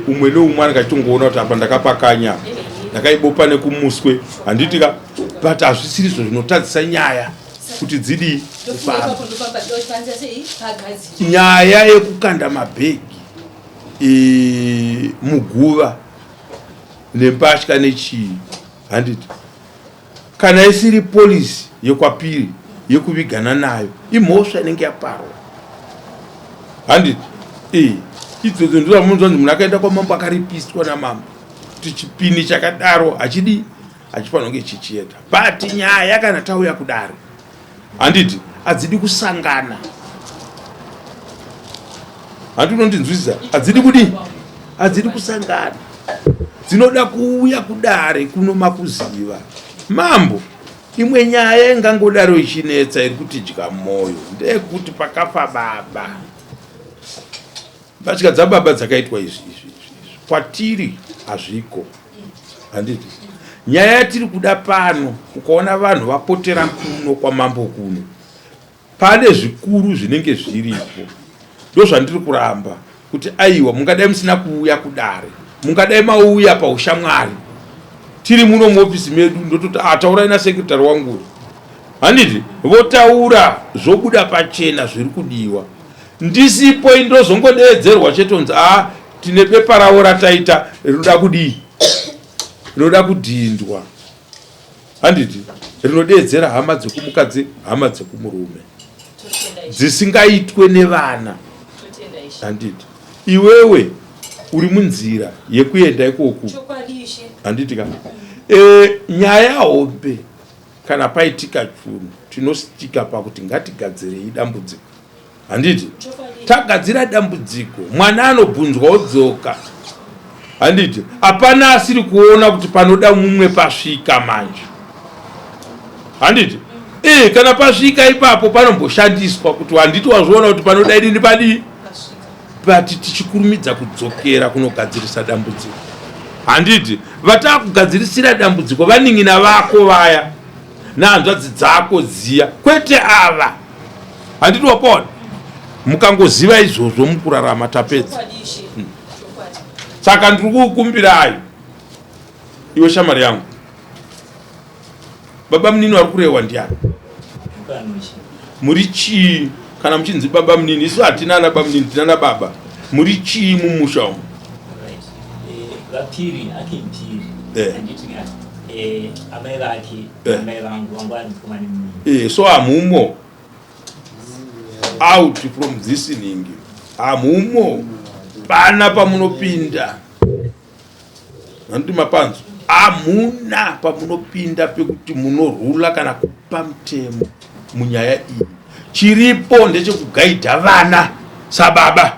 Speaker 3: umwe neumwe anenge achitongoona kuti apa ndakapakanya ndakaibopa nekumuswe handiti ka but hazvisiri izvo zvinotadzisa nyaya kuti dzidii kufamba nyaya yekukanda mabhegi muguva nembatya nechii handiti Kana isiri policy yekwapiri yekuvigana nayo imhosva inenge yaparwa handiti e idzodzo ndizamunzwa nzi munhu akaenda kwamambo akaripiswa namambo kuti chipini chakadaro hachidi hachifanira kunge chichienda but nyaya kana tauya kudaro handiti hadzidi kusangana handi unondinzwisisa hadzidi kudii hadzidi kusangana dzinoda kuuya kudare kuno makuziva mambo imwe nyaya ingangodaro ichinetsa iri kutidya mwoyo ndeyekuti pakafa baba mbatya dzababa dzakaitwa izvi izvi izvi kwatiri hazviko handiti nyaya yatiri kuda pano ukaona vanhu vapotera kuno kwamambo kuno. Pane zvikuru zvinenge zviripo. Ndozvandiri kuramba kuti aiwa mungadai musina kuuya kudare. Mungadai mauya paushamwari. Tiri muno muofisi medu ndototi ah taurai nasekretary wangu. Handiti votaura zvobuda pachena zviri kudiwa. Ndisipo ini ndozongodeedzerwa chete kunzi ah tine bepa ravo rataita rinoda kudii? Rinoda kudhindwa. Handiti rinodeedzera hama dzekumukadzi hama dzekumurume dzisingaitwe nevana. Handiti iwewe uri munzira yekuenda ikoku. Handiti ka? E, nyaya hombe kana paitika chunhu tinostika pakuti ngatigadzirei dambudziko. Handiti tagadzira dambudziko mwana anobvunzwa odzoka. Handiti hapana asiri kuona kuti panoda mumwe pasvika manje. Handiti e, kana pasvika ipapo panomboshandiswa kuti handiti wazviona kuti panoda inini padii, but tichikurumidza kudzokera kunogadzirisa dambudziko. Handiti vatakugadzirisira dambudziko vanin'ina vako vaya nehanzvadzi dzako dziya, kwete ava. Handiti wapaona, mukangoziva izvozvo mukurarama tapedza. Saka ndiri kukukumbirai iwe shamwari yangu, baba munini vari kurehwa ndiani? Muri chii kana muchinzi baba munini? Isu hatina ana baba munini, tina ana baba. Muri chii mumusha umu?
Speaker 7: Vapiri ake mpiri. Handiti amai vake amai vangu vangu vari mukoma nemunini.
Speaker 3: So hamumo out from this ningi, hamumo pana pamunopinda. Handiti mapanzo, hamuna pamunopinda pekuti munorula kana kupa mutemo munyaya iyi. Chiripo ndechekugaidha vana sababa.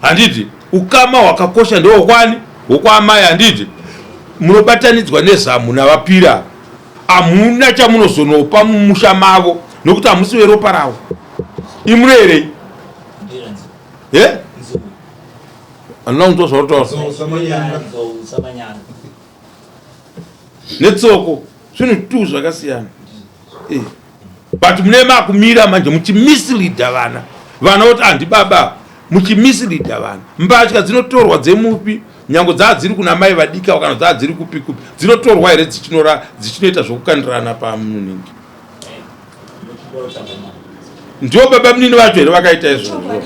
Speaker 3: Handiti ukama hwakakosha ndewokwani hwokwaamai. Handiti munobatanidzwa nezamu navapira, hamuna chamunozonopa mumusha mavo nokuti hamusi veropa ravo. Imunoerei? Handina kunzwa zvauri kutaura. Netsoko zvinhu tu zvakasiyana. But mune makumira manje muchimisleada vana. Vana voti handi baba, muchimisleada vana. Mbatya dzinotorwa dzemufi nyange dzaa dziri kuna mai vadika kana dzaa dziri kupi kupi, dzinotorwa here dzichinoita zvokukandirana pamuningi? Ndivo baba munini vacho here vakaita izvozvo?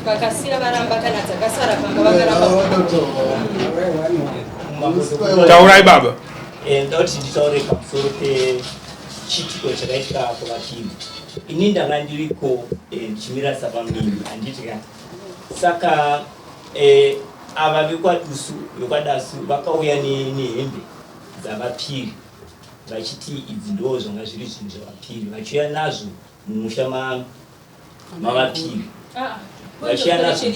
Speaker 6: Vakasiya varamba kana dzakasara pamba vakaramba.
Speaker 3: Taurai baba.
Speaker 7: Ndoda kuti nditaure pamusoro pechiitiko chakaitika kuvapiri. Ini ndanga ndiriko ndichimira sapamunini, handiti ka? Saka ava vekwadusu vekwadasu vakauya nehembe dzavapiri vachiti idzi ndo zvanga zviri zvinhu zvavapiri, vachiuya nazvo mumusha mavapiri vachiuya nazvo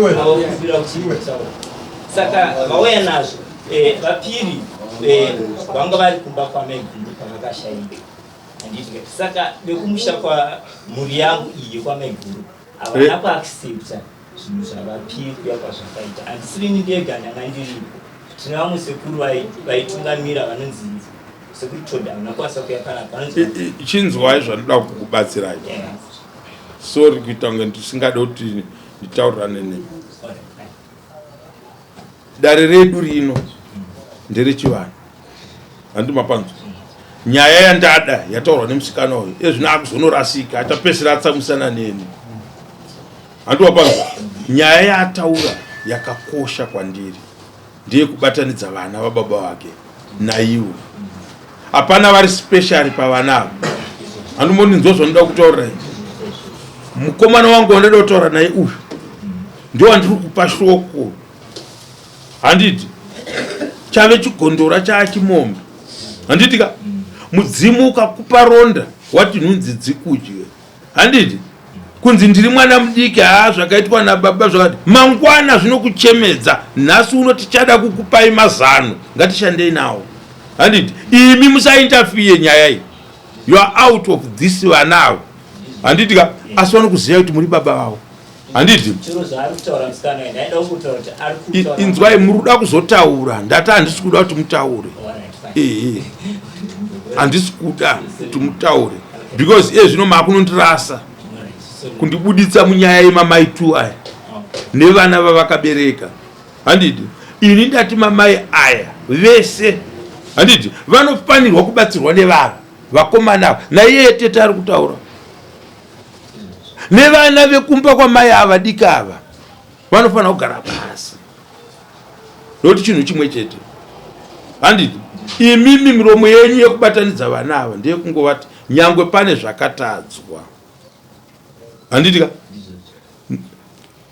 Speaker 7: vakumbira kuti saka vauya nazvo vapiri vanga vari kumba kwamaiguru pavakashaika. Handiti saka vekumusha kwa mhuri yangu iyi yekwamaiguru havana kuaccepta zvinhu zvavapiri kuya kwazvakaita. Handisirini ndega ndanga ndiripo, tine vamwe sekuru vaitungamira vanonzi sekuru Toda, havana kukwanisa kuya panapa. Vanonzi
Speaker 3: Chinzwai zvandinoda kukubatsirai. Sorry kuita kunge ndisingade kuti nditaurirane nemi. Dare redu rino nderechivanhu. Handiti mapanzwa? Nyaya yandada yataurwa nemusikana uyu ezvino akuzonorasika, achapesera atsamwisana neni. Handiti wapanzwa? Nyaya yaataura yakakosha kwandiri ndeyekubatanidza vana vababa vake naivo. Hapana vari special pavana ava. Handimbondinzwa zvandinoda kutaurira ini. Mukomana wangu wandinoda kutaura naye uyu ndiwo wandiri kupa shoko. Handiti chave chigondora chaachimombe. Handiti ka? Mudzimu ukakupa ronda wati nhunzi dzikudye. Handiti kunzi ndiri mwana mudiki, haa zvakaitwa nababa zvakati mangwana zvinokuchemedza. Nhasi uno tichada kukupai mazano, ngatishandei nawo. Handiti imi musainterfere nyaya iyi, you are out of this vana avo. Handiti ka? Asi vanokuziva kuti muri baba vavo. Handiti inzwai, muri kuda kuzotaura, ndati handisi kuda kuti mutaure. Ehe, handisi kuda kuti mutaure. Because iye zvino makunondirasa kundibuditsa munyaya yemamai two aya nevana vavakabereka. Handiti ini ndati mamai aya vese handiti vanofanirwa kubatsirwa nevanhu vakomana ava naiyeye tete ari kutaura nevana vekumba kwamai ava diki ava vanofanira kugara pasi nokuti chinhu chimwe chete handiti imimi miromo yenyu yekubatanidza vana ava ndeyekungovati nyangwe pane zvakatadzwa handiti ka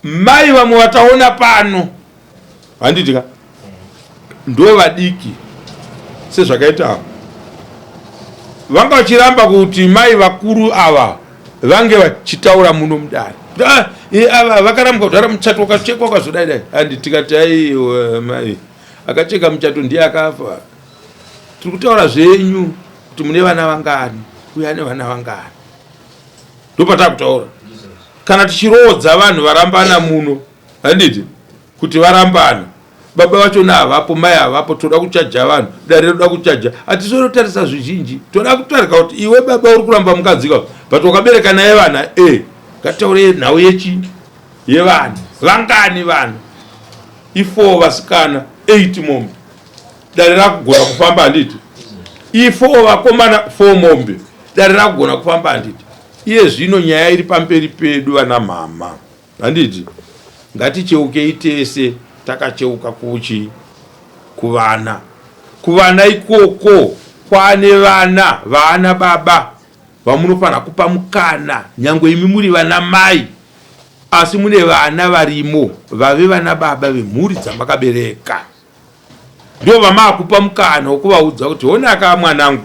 Speaker 3: mai vamwe vataona pano handiti ka ndo vadiki sezvakaita ava vanga vachiramba kuti mai vakuru ava vange vachitaura muno mudare ah, ava vakarambwa kudhara muchato wakachekwa wakazodai dai handi tikati aiwa mai akacheka muchato ndiye akafa tiri kutaura zvenyu kuti mune vana vangani uye ane vana vangani ndopatakutaura kana tichiroodza vanhu varambana muno handiti kuti varambana baba vachona havapo mai havapo toda kuchaja vanhu dare roda kuchaja hatisorotarisa zvizhinji toda kutarika kuti iwe baba uri kuramba mukadzi ka but wakabereka naye vana e eh, ngataure nhau yechi yevana vangani vana ifour vasikana eight mombe dare rakugona kufamba handiti ifour vakomana four mombe dare rakugona kufamba handiti iye zvino nyaya iri pamberi pedu vana mhama Handiti ngaticheukei tese takacheuka kuchi kuvana. Kuvana ikoko kwaane vana vaana baba vamunofanira kupa mukana nyangwe imi muri vana mai asi mune vana varimo vave vana baba vemhuri dzamakabereka. Ndivo vamaakupa mukana wekuvaudza kuti honaka mwanangu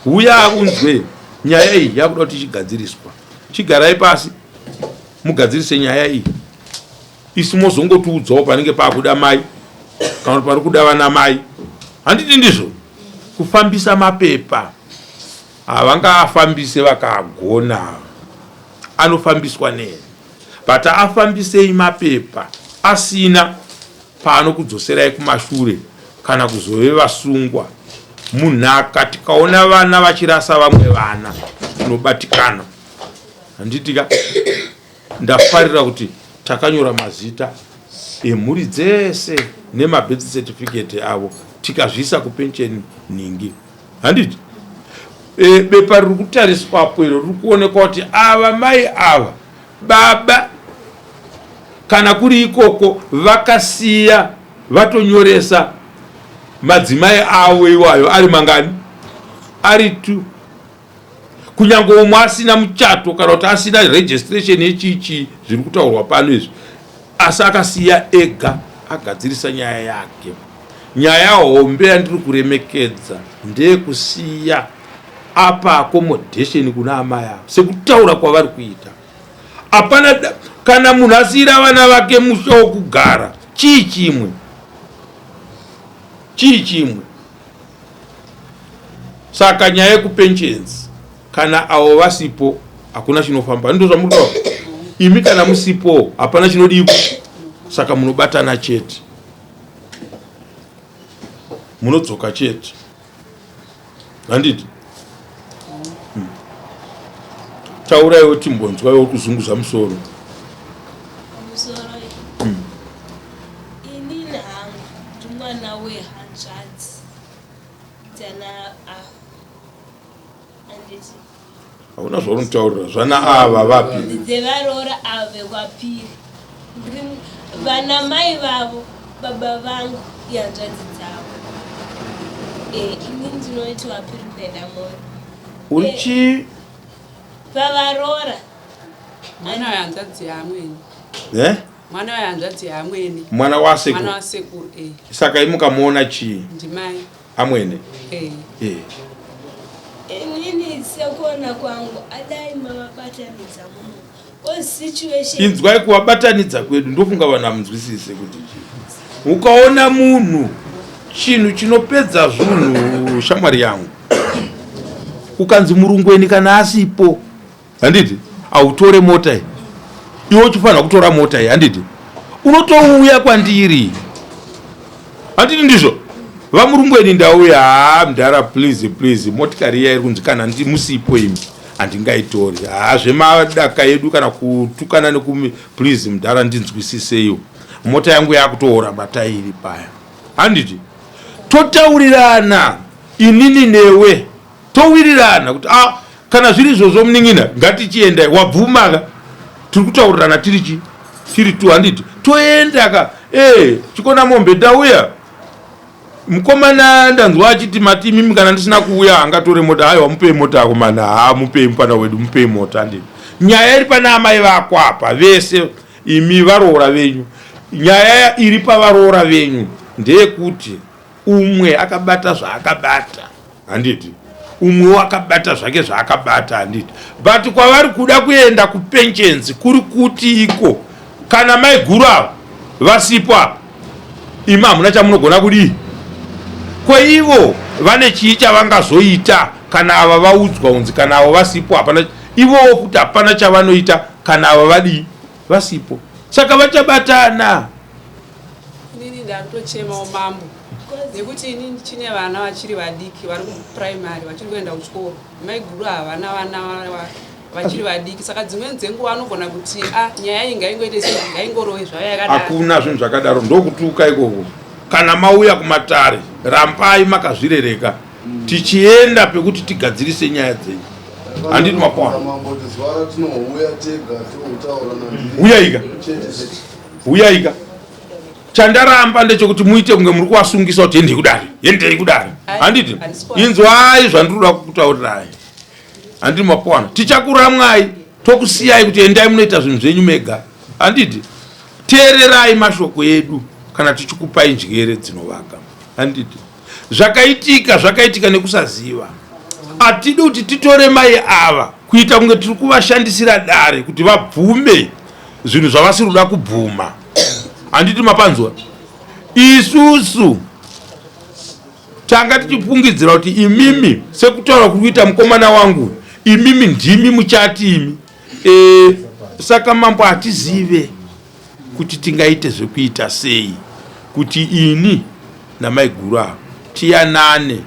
Speaker 3: huya unzwe nyaya iyi yakuda kuti ichigadziriswa chigarai pasi mugadzirise nyaya iyi isu mozongotiudzawo panenge pakuda mai kana kuti pari kuda vana mai handiti ndizvo kufambisa mapepa havangaafambise vakaagona anofambiswa nei but afambisei mapepa asina paanokudzoserai kumashure kana kuzove vasungwa munhaka tikaona vana vachirasa vamwe vana tinobatikana handitika ndafarira kuti takanyora mazita emhuri dzese nemabirth certificate avo tikazviisa kupension nhingi handiti e, bepa riri kutariswapo iro riri kuonekwa kuti ava mai ava baba kana kuri ikoko vakasiya vatonyoresa madzimai avo iwayo ari mangani ari two kunyange umwe asina muchato kana kuti asina registration yechichi zviri kutaurwa pano izvi asi akasiya ega agadzirisa nyaya yake nyaya hombe yandiri kuremekedza ndeyekusiya apa accommodation kuna amai avo sekutaura kwavari kuita hapana kana munhu asiyira vana vake musha wokugara chii chimwe chii chimwe saka nyaya yekupensions kana avo vasipo hakuna chinofamba ndo zvamuri kutaura imi kana musipo hapana chinodiwa saka munobatana chete munodzoka chete handiti hmm. tauraiwo timbonzwa iwe kuzunguza musoro
Speaker 8: hmm. Inini hangu ndimwana wehanzvadzi dzana ava handiti
Speaker 3: hauna zvaunotaurira zvana ava vapi
Speaker 8: dzevaroora ava vekwapiri ndiri vana mai vavo baba vangu ihanzvadzi dzavo e, ini ndinoiti wapiri kuenda moro
Speaker 3: uri eh, chii
Speaker 8: pavaroora
Speaker 2: mwana wehanzvadzi yaamwene
Speaker 3: eh?
Speaker 2: Mwana wehanzvadzi yaamwene.
Speaker 3: Mwana wasekuru.
Speaker 2: Mwana wasekuru eh.
Speaker 3: Saka imi mukamuona chii?
Speaker 2: Ndimai.
Speaker 3: Amwene.
Speaker 2: Eh.
Speaker 3: Eh.
Speaker 8: Inini sekuona kwangu adai mavabatanidza muno. Cause situation.
Speaker 3: Inzwai kuvabatanidza kwedu ndofunga vanhu hamunzwisise kuti chii. Ukaona munhu chinhu chinopedza zvinhu shamwari yangu. Ukanzi murungweni kana asipo handiti hautore mota iyi iwe uchifanira kutora mota iyi handiti unotouya kwandiri handiti ndizvo Vamurungweni ndauya, haa mdhara please please, motikari iya iri kunzi kana musipo imi handingaitori. Haa zvemadaka edu kana kutukana nekumi, please mdhara ndinzwisiseiwo, mota yangu yakutoora matairi paya. Handiti totaurirana inini newe, towirirana kuti ah, kana zviri izvozvo munin'ina ngatichiendai, wabvumaka, tiri kutaurirana tiri chi tiri tu, handiti toenda ka. E chikona mombe ndauya mukomana, ndanzwa achiti mati imimi kana ndisina kuuya angatore mota. Aiwa, mupei mota akomana, ha mupei mupana wedu, mupei mota. Handiti nyaya iri pana amai vako apa vese imi varoora venyu, nyaya iri pavaroora venyu ndeyekuti umwe akabata zvaakabata, handiti umwewo akabata zvake zvaakabata, handiti? But kwavari kuda kuenda kupensions kuri kuti iko kana maiguru ava vasipo apa, imi hamuna chamunogona kudii. Ko ivo vane chii chavangazoita kana ava vaudzwa kunzi kana avo vasipo hapana? Ivowo kuti hapana chavanoita kana ava vadii vasipo, saka vachabatana.
Speaker 2: Inini ndakutochemawo mambo, nekuti ini ndichine vana vachiri vadiki vari kupuraimary, vachiri kuenda kuchikoro. Maiguru havana vana, vachiri vadiki, saka dzimweni dzenguva anogona kuti a ah, nyaya iyi ngaingoite sei, ngaingorowe zvayo yakadaro.
Speaker 3: Hakuna zvinhu zvakadaro, ndokutuka ikoko. Kana mauya kumatare rambai makazvirereka, tichienda pekuti tigadzirise nyaya dzenyu, handiti mapona? Uyaika, uyaika. Chandaramba ndechekuti muite kunge muri kuvasungisa kuti endei kudare, endei kudare, handiti? Inzwai zvandiri kuda kukutaurirai, handiti mapowana? Tichakuramwai tokusiyai kuti endai munoita zvinhu zvenyu mega, handiti? Teererai mashoko edu kana tichikupai njere dzinovaka, handiti? Zvakaitika zvakaitika nekusaziva. Hatidi kuti titore mai ava kuita kunge tiri kuvashandisira dare kuti vabvume zvinhu zvavasiri kuda kubvuma, handiti mapanzwa? Isusu tanga tichifungidzira kuti imimi, sekutaura kuri kuita mukomana wangu, imimi ndimi muchati imi e, saka mambo hatizive kuti tingaite zvekuita sei kuti ini namaiguru ava tiyanane.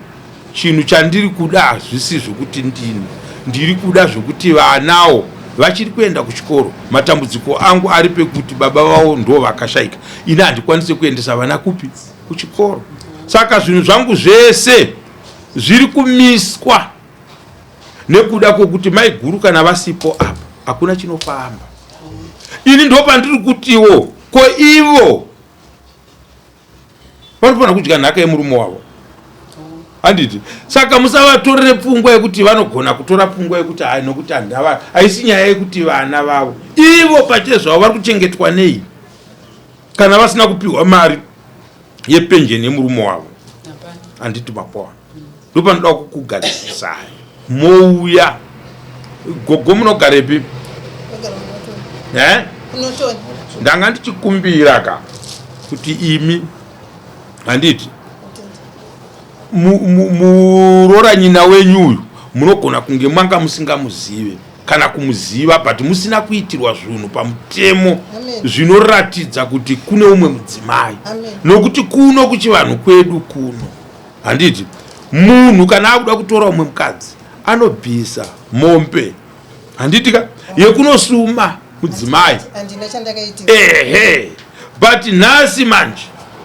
Speaker 3: Chinhu chandiri kuda hazvisi zvekuti ndini ndiri kuda zvekuti vanawo vachiri kuenda kuchikoro. Matambudziko angu ari pekuti baba vavo ndo vakashaika, ini handikwanise kuendesa vana kupi kuchikoro, saka zvinhu zvangu zvese zviri kumiswa nekuda kwekuti maiguru kana vasipo apa hakuna chinofamba. Ini ndopandiri kutiwo ko ivo vanofanira kudya nhaka yemurume wavo, handiti? Saka musavatorere pfungwa yekuti vanogona kutora pfungwa yekuti hai, nokuti handava. Haisi nyaya yekuti vana vavo ivo pachezvavo vari kuchengetwa nei kana vasina kupiwa mari yepenjeni yemurume wavo, handiti mapoa? Ndopanoda kukugadzirisai mouya. Gogo, munogarepi? Eh? Ndanga ndichikumbira ka kuti imi, handiti muroora nyina wenyu uyu munogona kunge mwanga musingamuzive kana kumuziva, but musina kuitirwa zvinhu pamutemo zvinoratidza kuti kune umwe mudzimai, nokuti kuno kuchivanhu kwedu kuno, handiti munhu kana akuda kutora umwe mukadzi anobvisa mombe, handiti ka, yekunosuma mudzimai? Ehe, but nhasi manje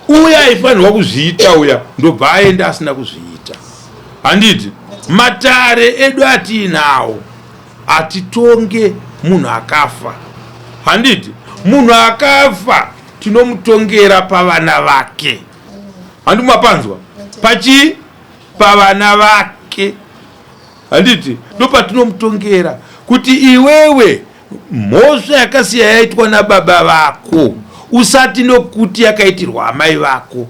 Speaker 3: uya aifanirwa kuzviita uya ndobva aenda asina kuzviita, handiti? Matare edu atiinawo hatitonge munhu akafa, handiti? Munhu akafa tinomutongera pavana vake, handi mapanzwa? Pachii? Pavana vake, handiti? Ndopatinomutongera kuti iwewe mhosva yakasiya yaitwa nababa vako usati nokuti yakaitirwa amai vako,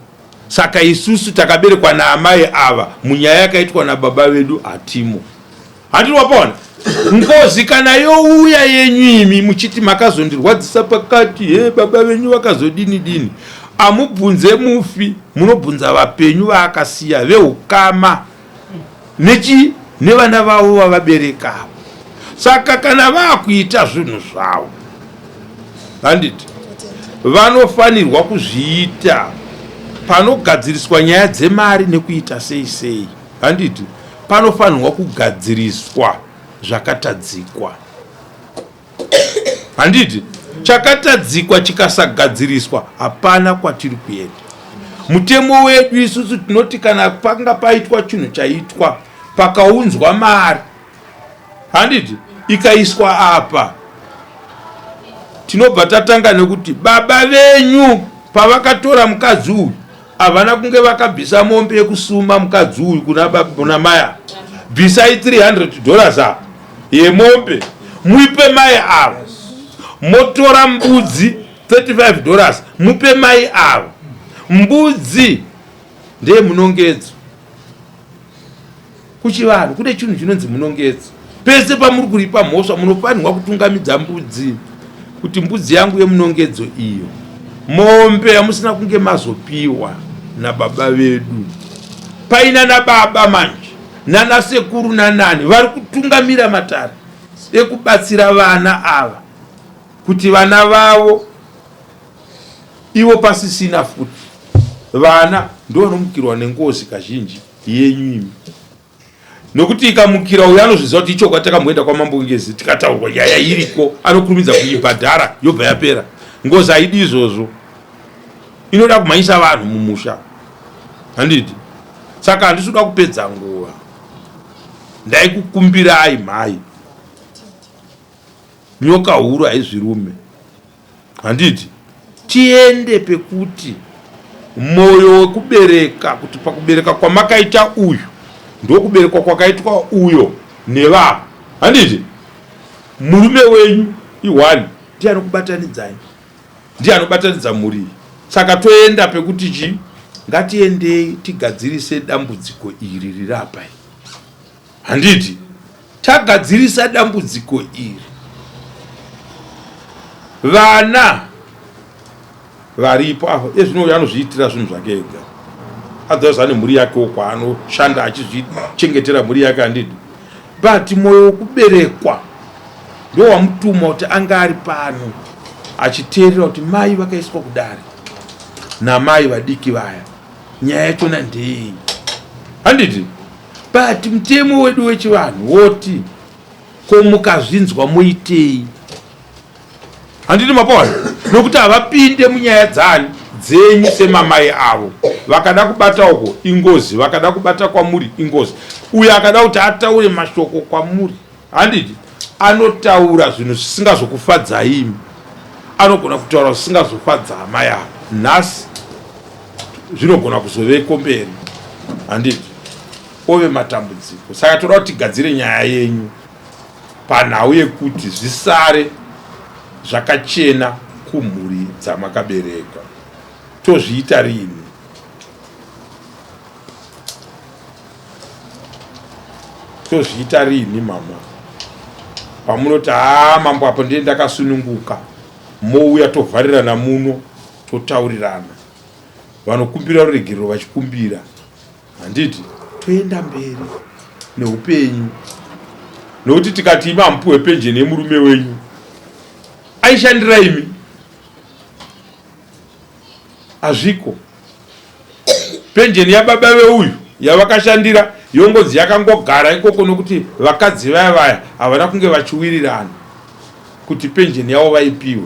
Speaker 3: saka isusu takaberekwa naamai ava munyaya yakaitwa nababa vedu hatimo, handiti wapaona? Ngozi kana youya yenyu imi muchiti makazondirwadzisa pakati, he baba venyu vakazodini dini, amubvunze mufi, munobvunza vapenyu vaakasiya veukama nechi nevana vavo vavaberekavo. Saka kana vaakuita zvinhu zvavo, handiti vanofanirwa kuzviita? Panogadziriswa nyaya dzemari nekuita sei sei, handiti? Panofanirwa kugadziriswa zvakatadzikwa, handiti? Chakatadzikwa chikasagadziriswa hapana kwatiri kuenda. Mutemo wedu isusu tinoti kana panga paitwa chinhu chaitwa, pakaunzwa mari, handiti, ikaiswa apa, tinobva tatanga nekuti baba venyu pavakatora mukadzi uyu havana kunge vakabvisa mombe yekusuma mukadzi uyu kuna mai ava. Bvisai 300 dollars apa yemombe muipe mai ava, motora mbudzi 35 dollars mupe mai ava. Mbudzi ndeyemunongedzo. Kuchivanhu kune chinhu chinonzi munongedzo. Pese pamuri kuripa mhosva munofanirwa kutungamidza mbudzi kuti mbudzi yangu yemunongedzo iyo, mombe yamusina kunge mazopiwa nababa vedu, paina nababa manje nana sekuru nanani vari kutungamira matare ekubatsira vana ava kuti vana vavo ivo pasisina futi vana ndovanomukirwa nengozi kazhinji yenyu imi, nokuti ikamukira uyo anozviziva kuti ichokwadi takamboenda kwamambo Ngezi tikataurwa nyaya iriko, anokurumidza kuibhadhara yobva yapera. Ngozi haidi izvozvo, inoda kumhanyisa vanhu mumusha, handiti? Saka handisi kuda kupedza nguva, ndaikukumbirai mhai, nyoka huru haizvirume. Handiti tiende pekuti moyo wekubereka, kuti pakubereka kwamakaita uyu ndokuberekwa kwakaitwa uyo nevava, handiti? Murume wenyu i1 ndiye anokubatanidzai, ndiye anobatanidza mhuri iyi. Saka toenda pekuti chi ngatiendei tigadzirise dambudziko iri riri apa iri, handiti? Tagadzirisa dambudziko iri, vana varipo apo ezvino uyo anozviitira zvinhu zvake ega, otherwise ane mhuri yakewo kwaanoshanda achizvichengetera mhuri yake, handidi? But mwoyo wekuberekwa ndowamutuma kuti anga ari pano achiteerera kuti mai vakaiswa kudare namai vadiki vaya, nyaya yachona ndeyei, handiti? But mutemo wedu wechivanhu woti ko mukazvinzwa moitei? Handiti mapaona? Nokuti havapinde munyaya dzani dzenyu semamai avo. Vakada kubata uko ingozi, vakada kubata kwamuri ingozi. Uyo akada kuti ataure mashoko kwamuri, handiti anotaura zvinhu zvisingazokufadzai imi, anogona kutaura zvisingazofadza amai avo nhasi, zvinogona kuzoveko mberi, handiti ove matambudziko. Saka toda kuti tigadzire nyaya yenyu panhau yekuti zvisare zvakachena kumhuri dzamakabereka. Tozviita rini? Tozviita rini mama? Pamunoti haa mambo apo ndiye ndakasununguka, mouya tovharirana muno totaurirana, vanokumbira ruregerero vachikumbira, handiti? Toenda mberi neupenyu, nokuti tikati imi hamupiwe penjeni yemurume wenyu aishandira imi, hazviko. Penjeni yababa veuyu yavakashandira yongonzi yakangogara ikoko nokuti vakadzi vaya vaya havana kunge vachiwirirana kuti penjeni yavo vaipiwe.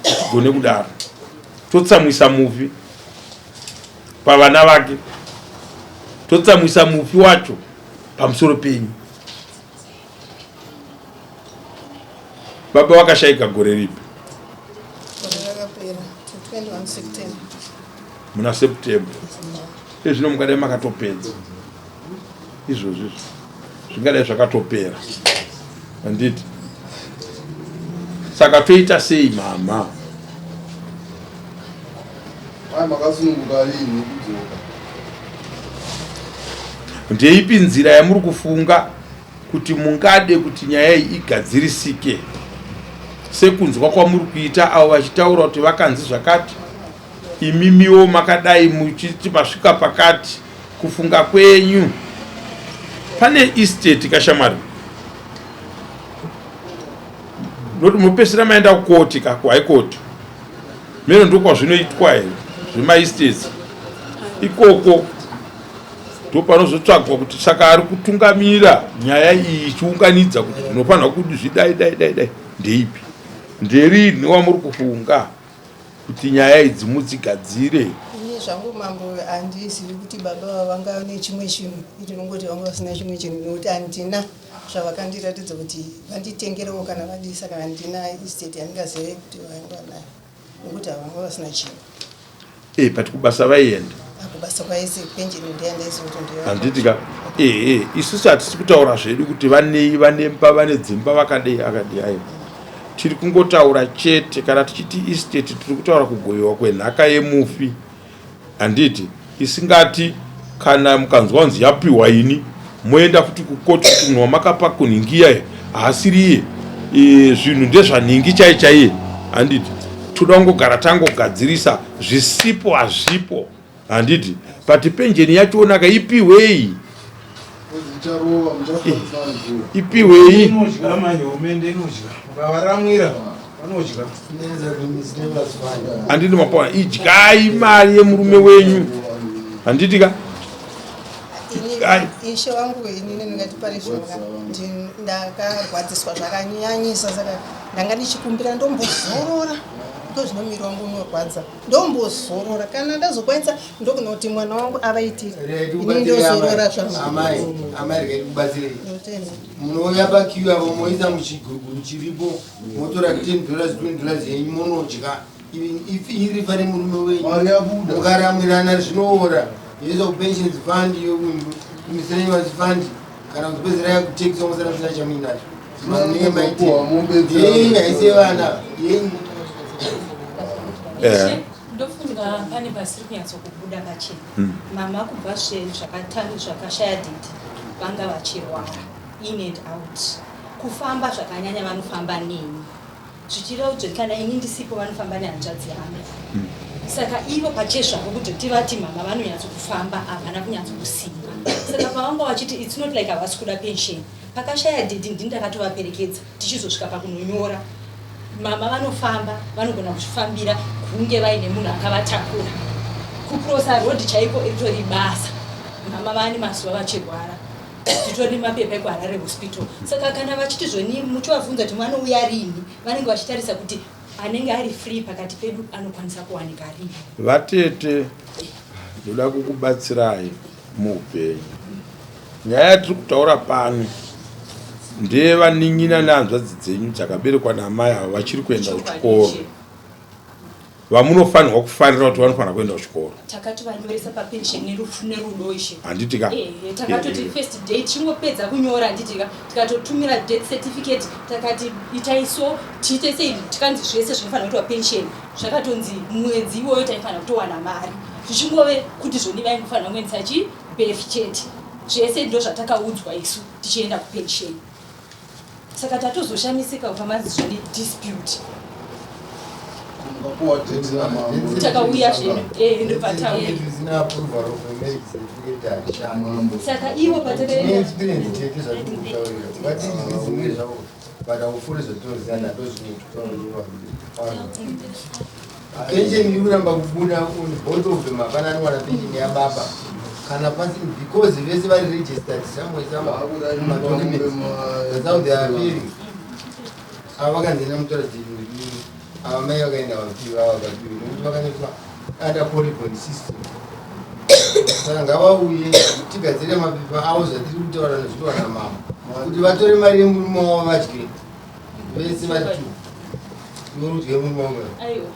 Speaker 3: Hatigone kudaro, totsamwisa mufi pavana vake, totsamwisa mufi wacho pamusoro penyu. Baba vakashaika gore ripi?
Speaker 4: Gore rakapera 21 September.
Speaker 3: Muna September. Ezvino mungadai makatopedza izvozvo, izvo zvingadai zvakatopera, handiti? Saka toita sei mama?
Speaker 5: Mai makasununguka rini kudzoka?
Speaker 3: Ndeipi nzira yamuri kufunga kuti mungade kuti nyaya iyi igadzirisike, sekunzwa kwamuri kuita avo vachitaura kuti vakanzi zvakati, imimiwo makadai muchiti masvika pakati, kufunga kwenyu pane estate kashamwari noti mopesera maenda kukoti ka kuhigh court meno ndokwazvinoitwa here zvemaestates? Ikoko ndopanozotsvagwa kuti saka ari kutungamira nyaya iyi ichiunganidza kuti zvinofanirwa kuti zvidai dai dai dai ndeipi nderini wamuri kufunga kuti nyaya idzi mudzigadzire.
Speaker 4: Ini zvangu mambo handizivi kuti baba ava vanga nechimwe chinhu ndinongoti vanga vasina chimwe chinhu nekuti handina zvavakandiratidza kuti vanditengerewo kana vadii saka handina estate yandingazive kuti vanga nayo nekuti havanga vasina chinhu.
Speaker 3: Eh, but kubasa vaienda
Speaker 4: kubasa kwaisi penjeni ndiyandaiziva kuti ndiyo
Speaker 3: handiti ka ehe eh, isusu hatisi kutaura zvedu kuti vanei vanemba vane dzimba vakadei akadei aiwa tiri kungotaura chete kana tichiti estate tiri kutaura kugovewa kwenhaka yemufi handiti isingati kana mukanzwa kunzi yapiwa ini moenda futi kukoti kuti munhu wamakapa kunhingi iyayo haasiriye e, zvinhu ndezvanhingi chai chaiye handiti toda kungogara tangogadzirisa zvisipo hazvipo handiti but penjeni yachonaka ipiwei ipiwei handiti mapona idyai mari yemurume wenyu handiti ka
Speaker 4: Ishe wangu inini ndingati pari zvino ndakarwadziswa zvakanyanyisa saka ndanga ndichikumbira ndombozorora iko zvino miri wangu unorwadza ndombozorora kana ndazokwanisa ndogona kuti mwana wangu avaitire ini ndozorora
Speaker 5: zvanguamai amai regai ndikubatsirei munouya pakiu avo moisa muchiguruguru chiripo motora 10 dollars 20 dollars yenyu monodya if iri pane murume wenyu mukaramwirana zvinoora yoisa kupensions fund yokumisraivas fund kana kuzopedzera yakutekisa musana musina chamuinacho munenge maitei haise vana yenyu
Speaker 3: eh.
Speaker 6: ndofunga pane pasiri kunyatsokubuda pachena hmm. mama kubva zvakashaya didi vanga vachirwara in and out kufamba zvakanyanya vanofamba neni zvichireva kuti kana ini ndisipo vanofamba nehanzvadzi yangu hmm. saka ivo pachezvavo kuti tivati mama vanonyatso kufamba havana kunyatso kusimba saka pavanga vachiti its not like havasi kuda pension pakashaya didi ndini ndakatovaperekedza tichizosvika pakunonyora mama vanofamba vanogona kuzvifambira kunge vaine munhu akavatakura kucrossa road chaiko iritori basa mama vane mazuva vachirwara titori mapepa ekuharare hospital saka kana vachiti zvoni muchivabvunza kuti vanouya rini vanenge vachitarisa kuti anenge ari free pakati pedu anokwanisa kuwanika rini
Speaker 3: vatete ndoda kukubatsirai muupenyu nyaya yatiri kutaura pano ndeyevanin'ina nehanzvadzi dzenyu dzakaberekwa naamai avo vachiri kuenda kuchikoro vamunofanirwa kufarira kuti vanofanira kuenda kuchikoro.
Speaker 6: Takatovanyoresa papension nerufu nerudo ishe.
Speaker 3: Handiti ka?
Speaker 6: Eh, takatoti first day tichingopedza kunyora handiti ka tikatotumira death certificate takati itai so tiite sei tikanzi zvese zvinofanira kuitwa pension zvakatonzi mwedzi iwoyo taifanira kutowana mari zvichingove kuti zvoni vaingofanira kuendesa chi birth chete zvese ndozvatakaudzwa isu tichienda kupension. Saka tatozoshamisika kubva manzi zvoni dispute. Takauya zvedu eh ndobva tauya. Saka ivo patakaenda
Speaker 5: experience tete zvatiri kutaurira ngatizvizimire zvavo but aufuri zvatinoziva ndozvinotauriwa Pension iri kuramba kubuda on both of them hapana anowana pension yababa kana pasi because vese vari registered somewhere somewhere madocuments that's how they are appearing ava vakanzi enda mutora dini ava mai vakaenda vapiwa ava vapiwi nekuti vakanetwa under polygon system saka ngavauye tigadzire mapepa avo zvatiri kutaura nezvitwa namama kuti vatore mari yemurume wavo vadye vese vari two iwe murume wangu
Speaker 6: aiwa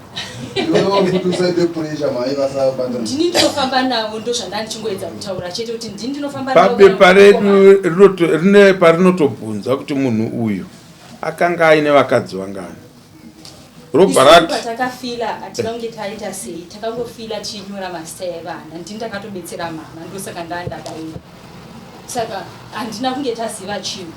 Speaker 9: iwewe futi usaite pressure mai vasabata
Speaker 6: ndini ndinofamba navo ndozvandanga ndichingoedza kutaura chete kuti ndini ndinofamba navo
Speaker 3: papepa redu rine parinotobvunza kuti munhu uyu akanga aine vakadzi vangani robva rati
Speaker 6: patakafila hatina kunge taita sei takangofila tichinyora mazita evana ndini ndakatobetsera mama ndosaka ndaa ndadaira saka handina kunge taziva chinhu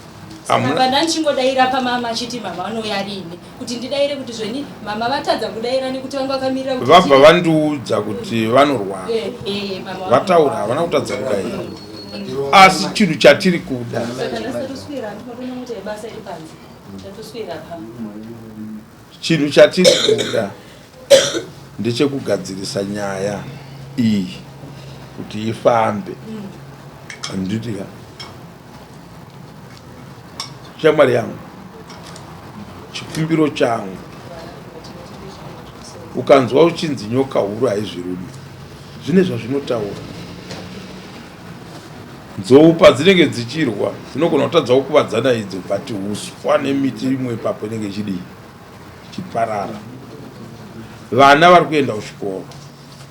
Speaker 6: saka vana ndichingodaira pamama achiti mama vanouya rini kuti ndidaire kuti zveni mama vatadza kudaira nekuti vanga vakamirira kuti
Speaker 3: vabva vandiudza kuti vanorwara
Speaker 6: eh, eh,
Speaker 3: vataura havana kutadza kudaira asi chinhu chatiri kuda chinhu chatiri kuda ndechekugadzirisa nyaya iyi. kuti ifambe. Handiti ka shamwari yangu, chikumbiro changu, ukanzwa uchinzi nyoka huru haizvirumi, zvine zvazvinotaura. Nzou padzinenge dzichirwa dzinogona kutadza kukuvadzana idzo, but uswa nemiti imwe ipapo inenge ichidii, ichiparara. Vana vari kuenda kuchikoro,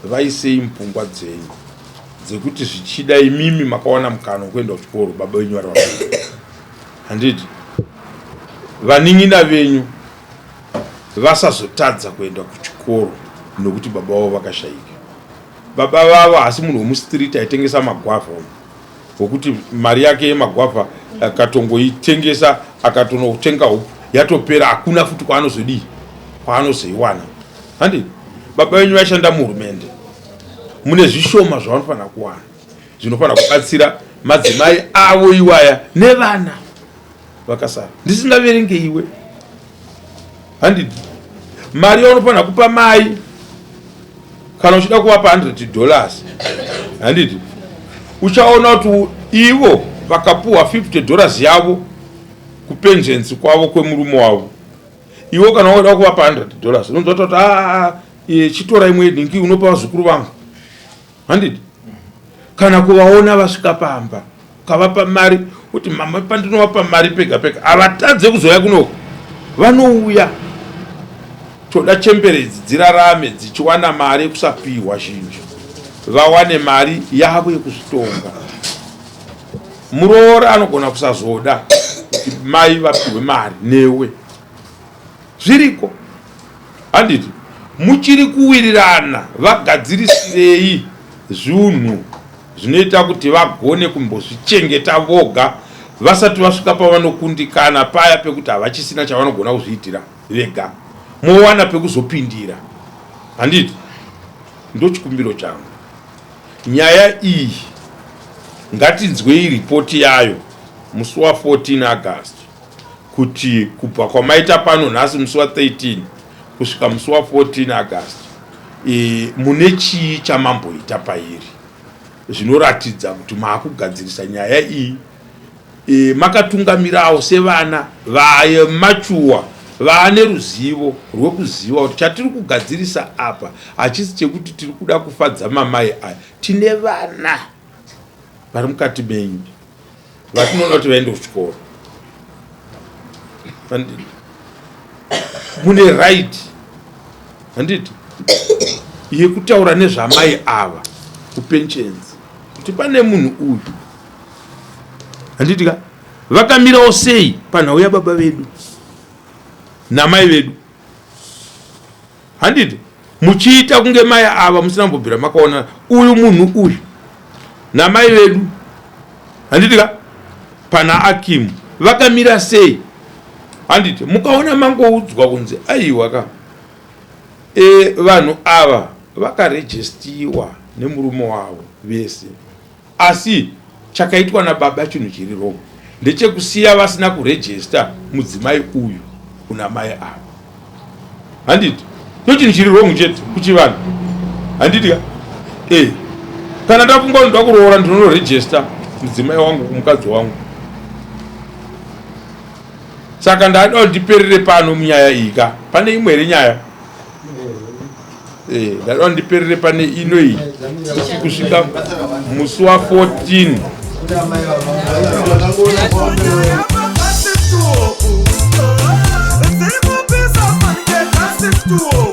Speaker 3: vaisei mupfungwa dzenyu dzekuti zvichida imimi makawana mukana wekuenda kuchikoro baba venyu vari vapenyu, handiti? Vanin'ina venyu vasazotadza kuenda kuchikoro nokuti baba vavo vakashaika. Baba vavo haasi munhu wemustreet aitengesa magwavha uyu wekuti mari yake yemagwavha akatongoitengesa akatonotenga huku yatopera, hakuna futi kwaanozodii, kwaanozoiwana, handiti? Baba venyu vaishanda muhurumende, mune zvishoma zvavanofanira kuwana zvinofanira kubatsira madzimai avo iwaya nevana vakasara, ndisingaverenge iwe, handiti? Mari yaunofanira kupa mai kana uchida kuvapa $100, handiti, uchaona kuti ivo vakapuhwa $50 yavo kupenjensi kwavo kwemurume wavo, iwe kana wada kuvapa $100 unonzwa kuti aa, chitora imwe nhingi unopa vazukuru vangu, handiti? Kana kuvaona vasvika pamba ukavapa mari kuti mama, pandinovapa mari pega pega havatadze kuzouya kunoko, vanouya. Toda chembere idzi dzirarame dzichiwana mari yekusapiwa zhinji, vawane mari yavo yekuzvitonga. Muroora anogona kusazoda kuti mai vapiwe mari newe, zviriko, handiti? Muchiri kuwirirana, vagadzirisirei zvinhu zvinoita kuti vagone kumbozvichengeta voga vasati vasvika pavanokundikana paya pekuti havachisina chavanogona kuzviitira vega, mowana pekuzopindira, handiti? Ndochikumbiro changu. Nyaya iyi ngatinzwei ripoti yayo musi wa 14 August, kuti kubva kwamaita pano nhasi musi wa 13 kusvika musi wa 14 August, mune chii chamamboita pairi zvinoratidza kuti maakugadzirisa nyaya iyi, makatungamirawo sevana vamachuwa vaane ruzivo rwekuziva kuti chatiri kugadzirisa apa hachisi chekuti tiri kuda kufadza mamai aya. Tine vana vari mukati menyu vatinoda kuti vaende kuchikoro. Mune right, handiti, yekutaura nezvamai ava kupensions kuti pane munhu uyu, handiti ka, vakamirawo sei panhau yababa vedu namai vedu, handiti? Muchiita kunge mai ava musina kumbobvira makaona uyu munhu uyu namai vedu, handiti ka, pana Akimu vakamira sei, handiti? Mukaona mangoudzwa kunzi aiwa ka, vanhu ava vakarejistiwa nemurume wavo vese, asi chakaitwa nababa chinhu chiri wrong ndechekusiya vasina kurejista mudzimai uyu kuna mai ava, handiti? Ndo chinhu chiri wrong chete kuchivanhu, handiti ka? Kana ndafunga kuti ndoda kuroora, ndinonorejista mudzimai wangu kumukadzi wangu. Saka ndada kuti ndiperere pano munyaya iyi ka. Pane imwe here nyaya? Ndada kuti ndiperere pane ino iyi kusvika musi wa 14.
Speaker 1: Dziri kupisa fanike.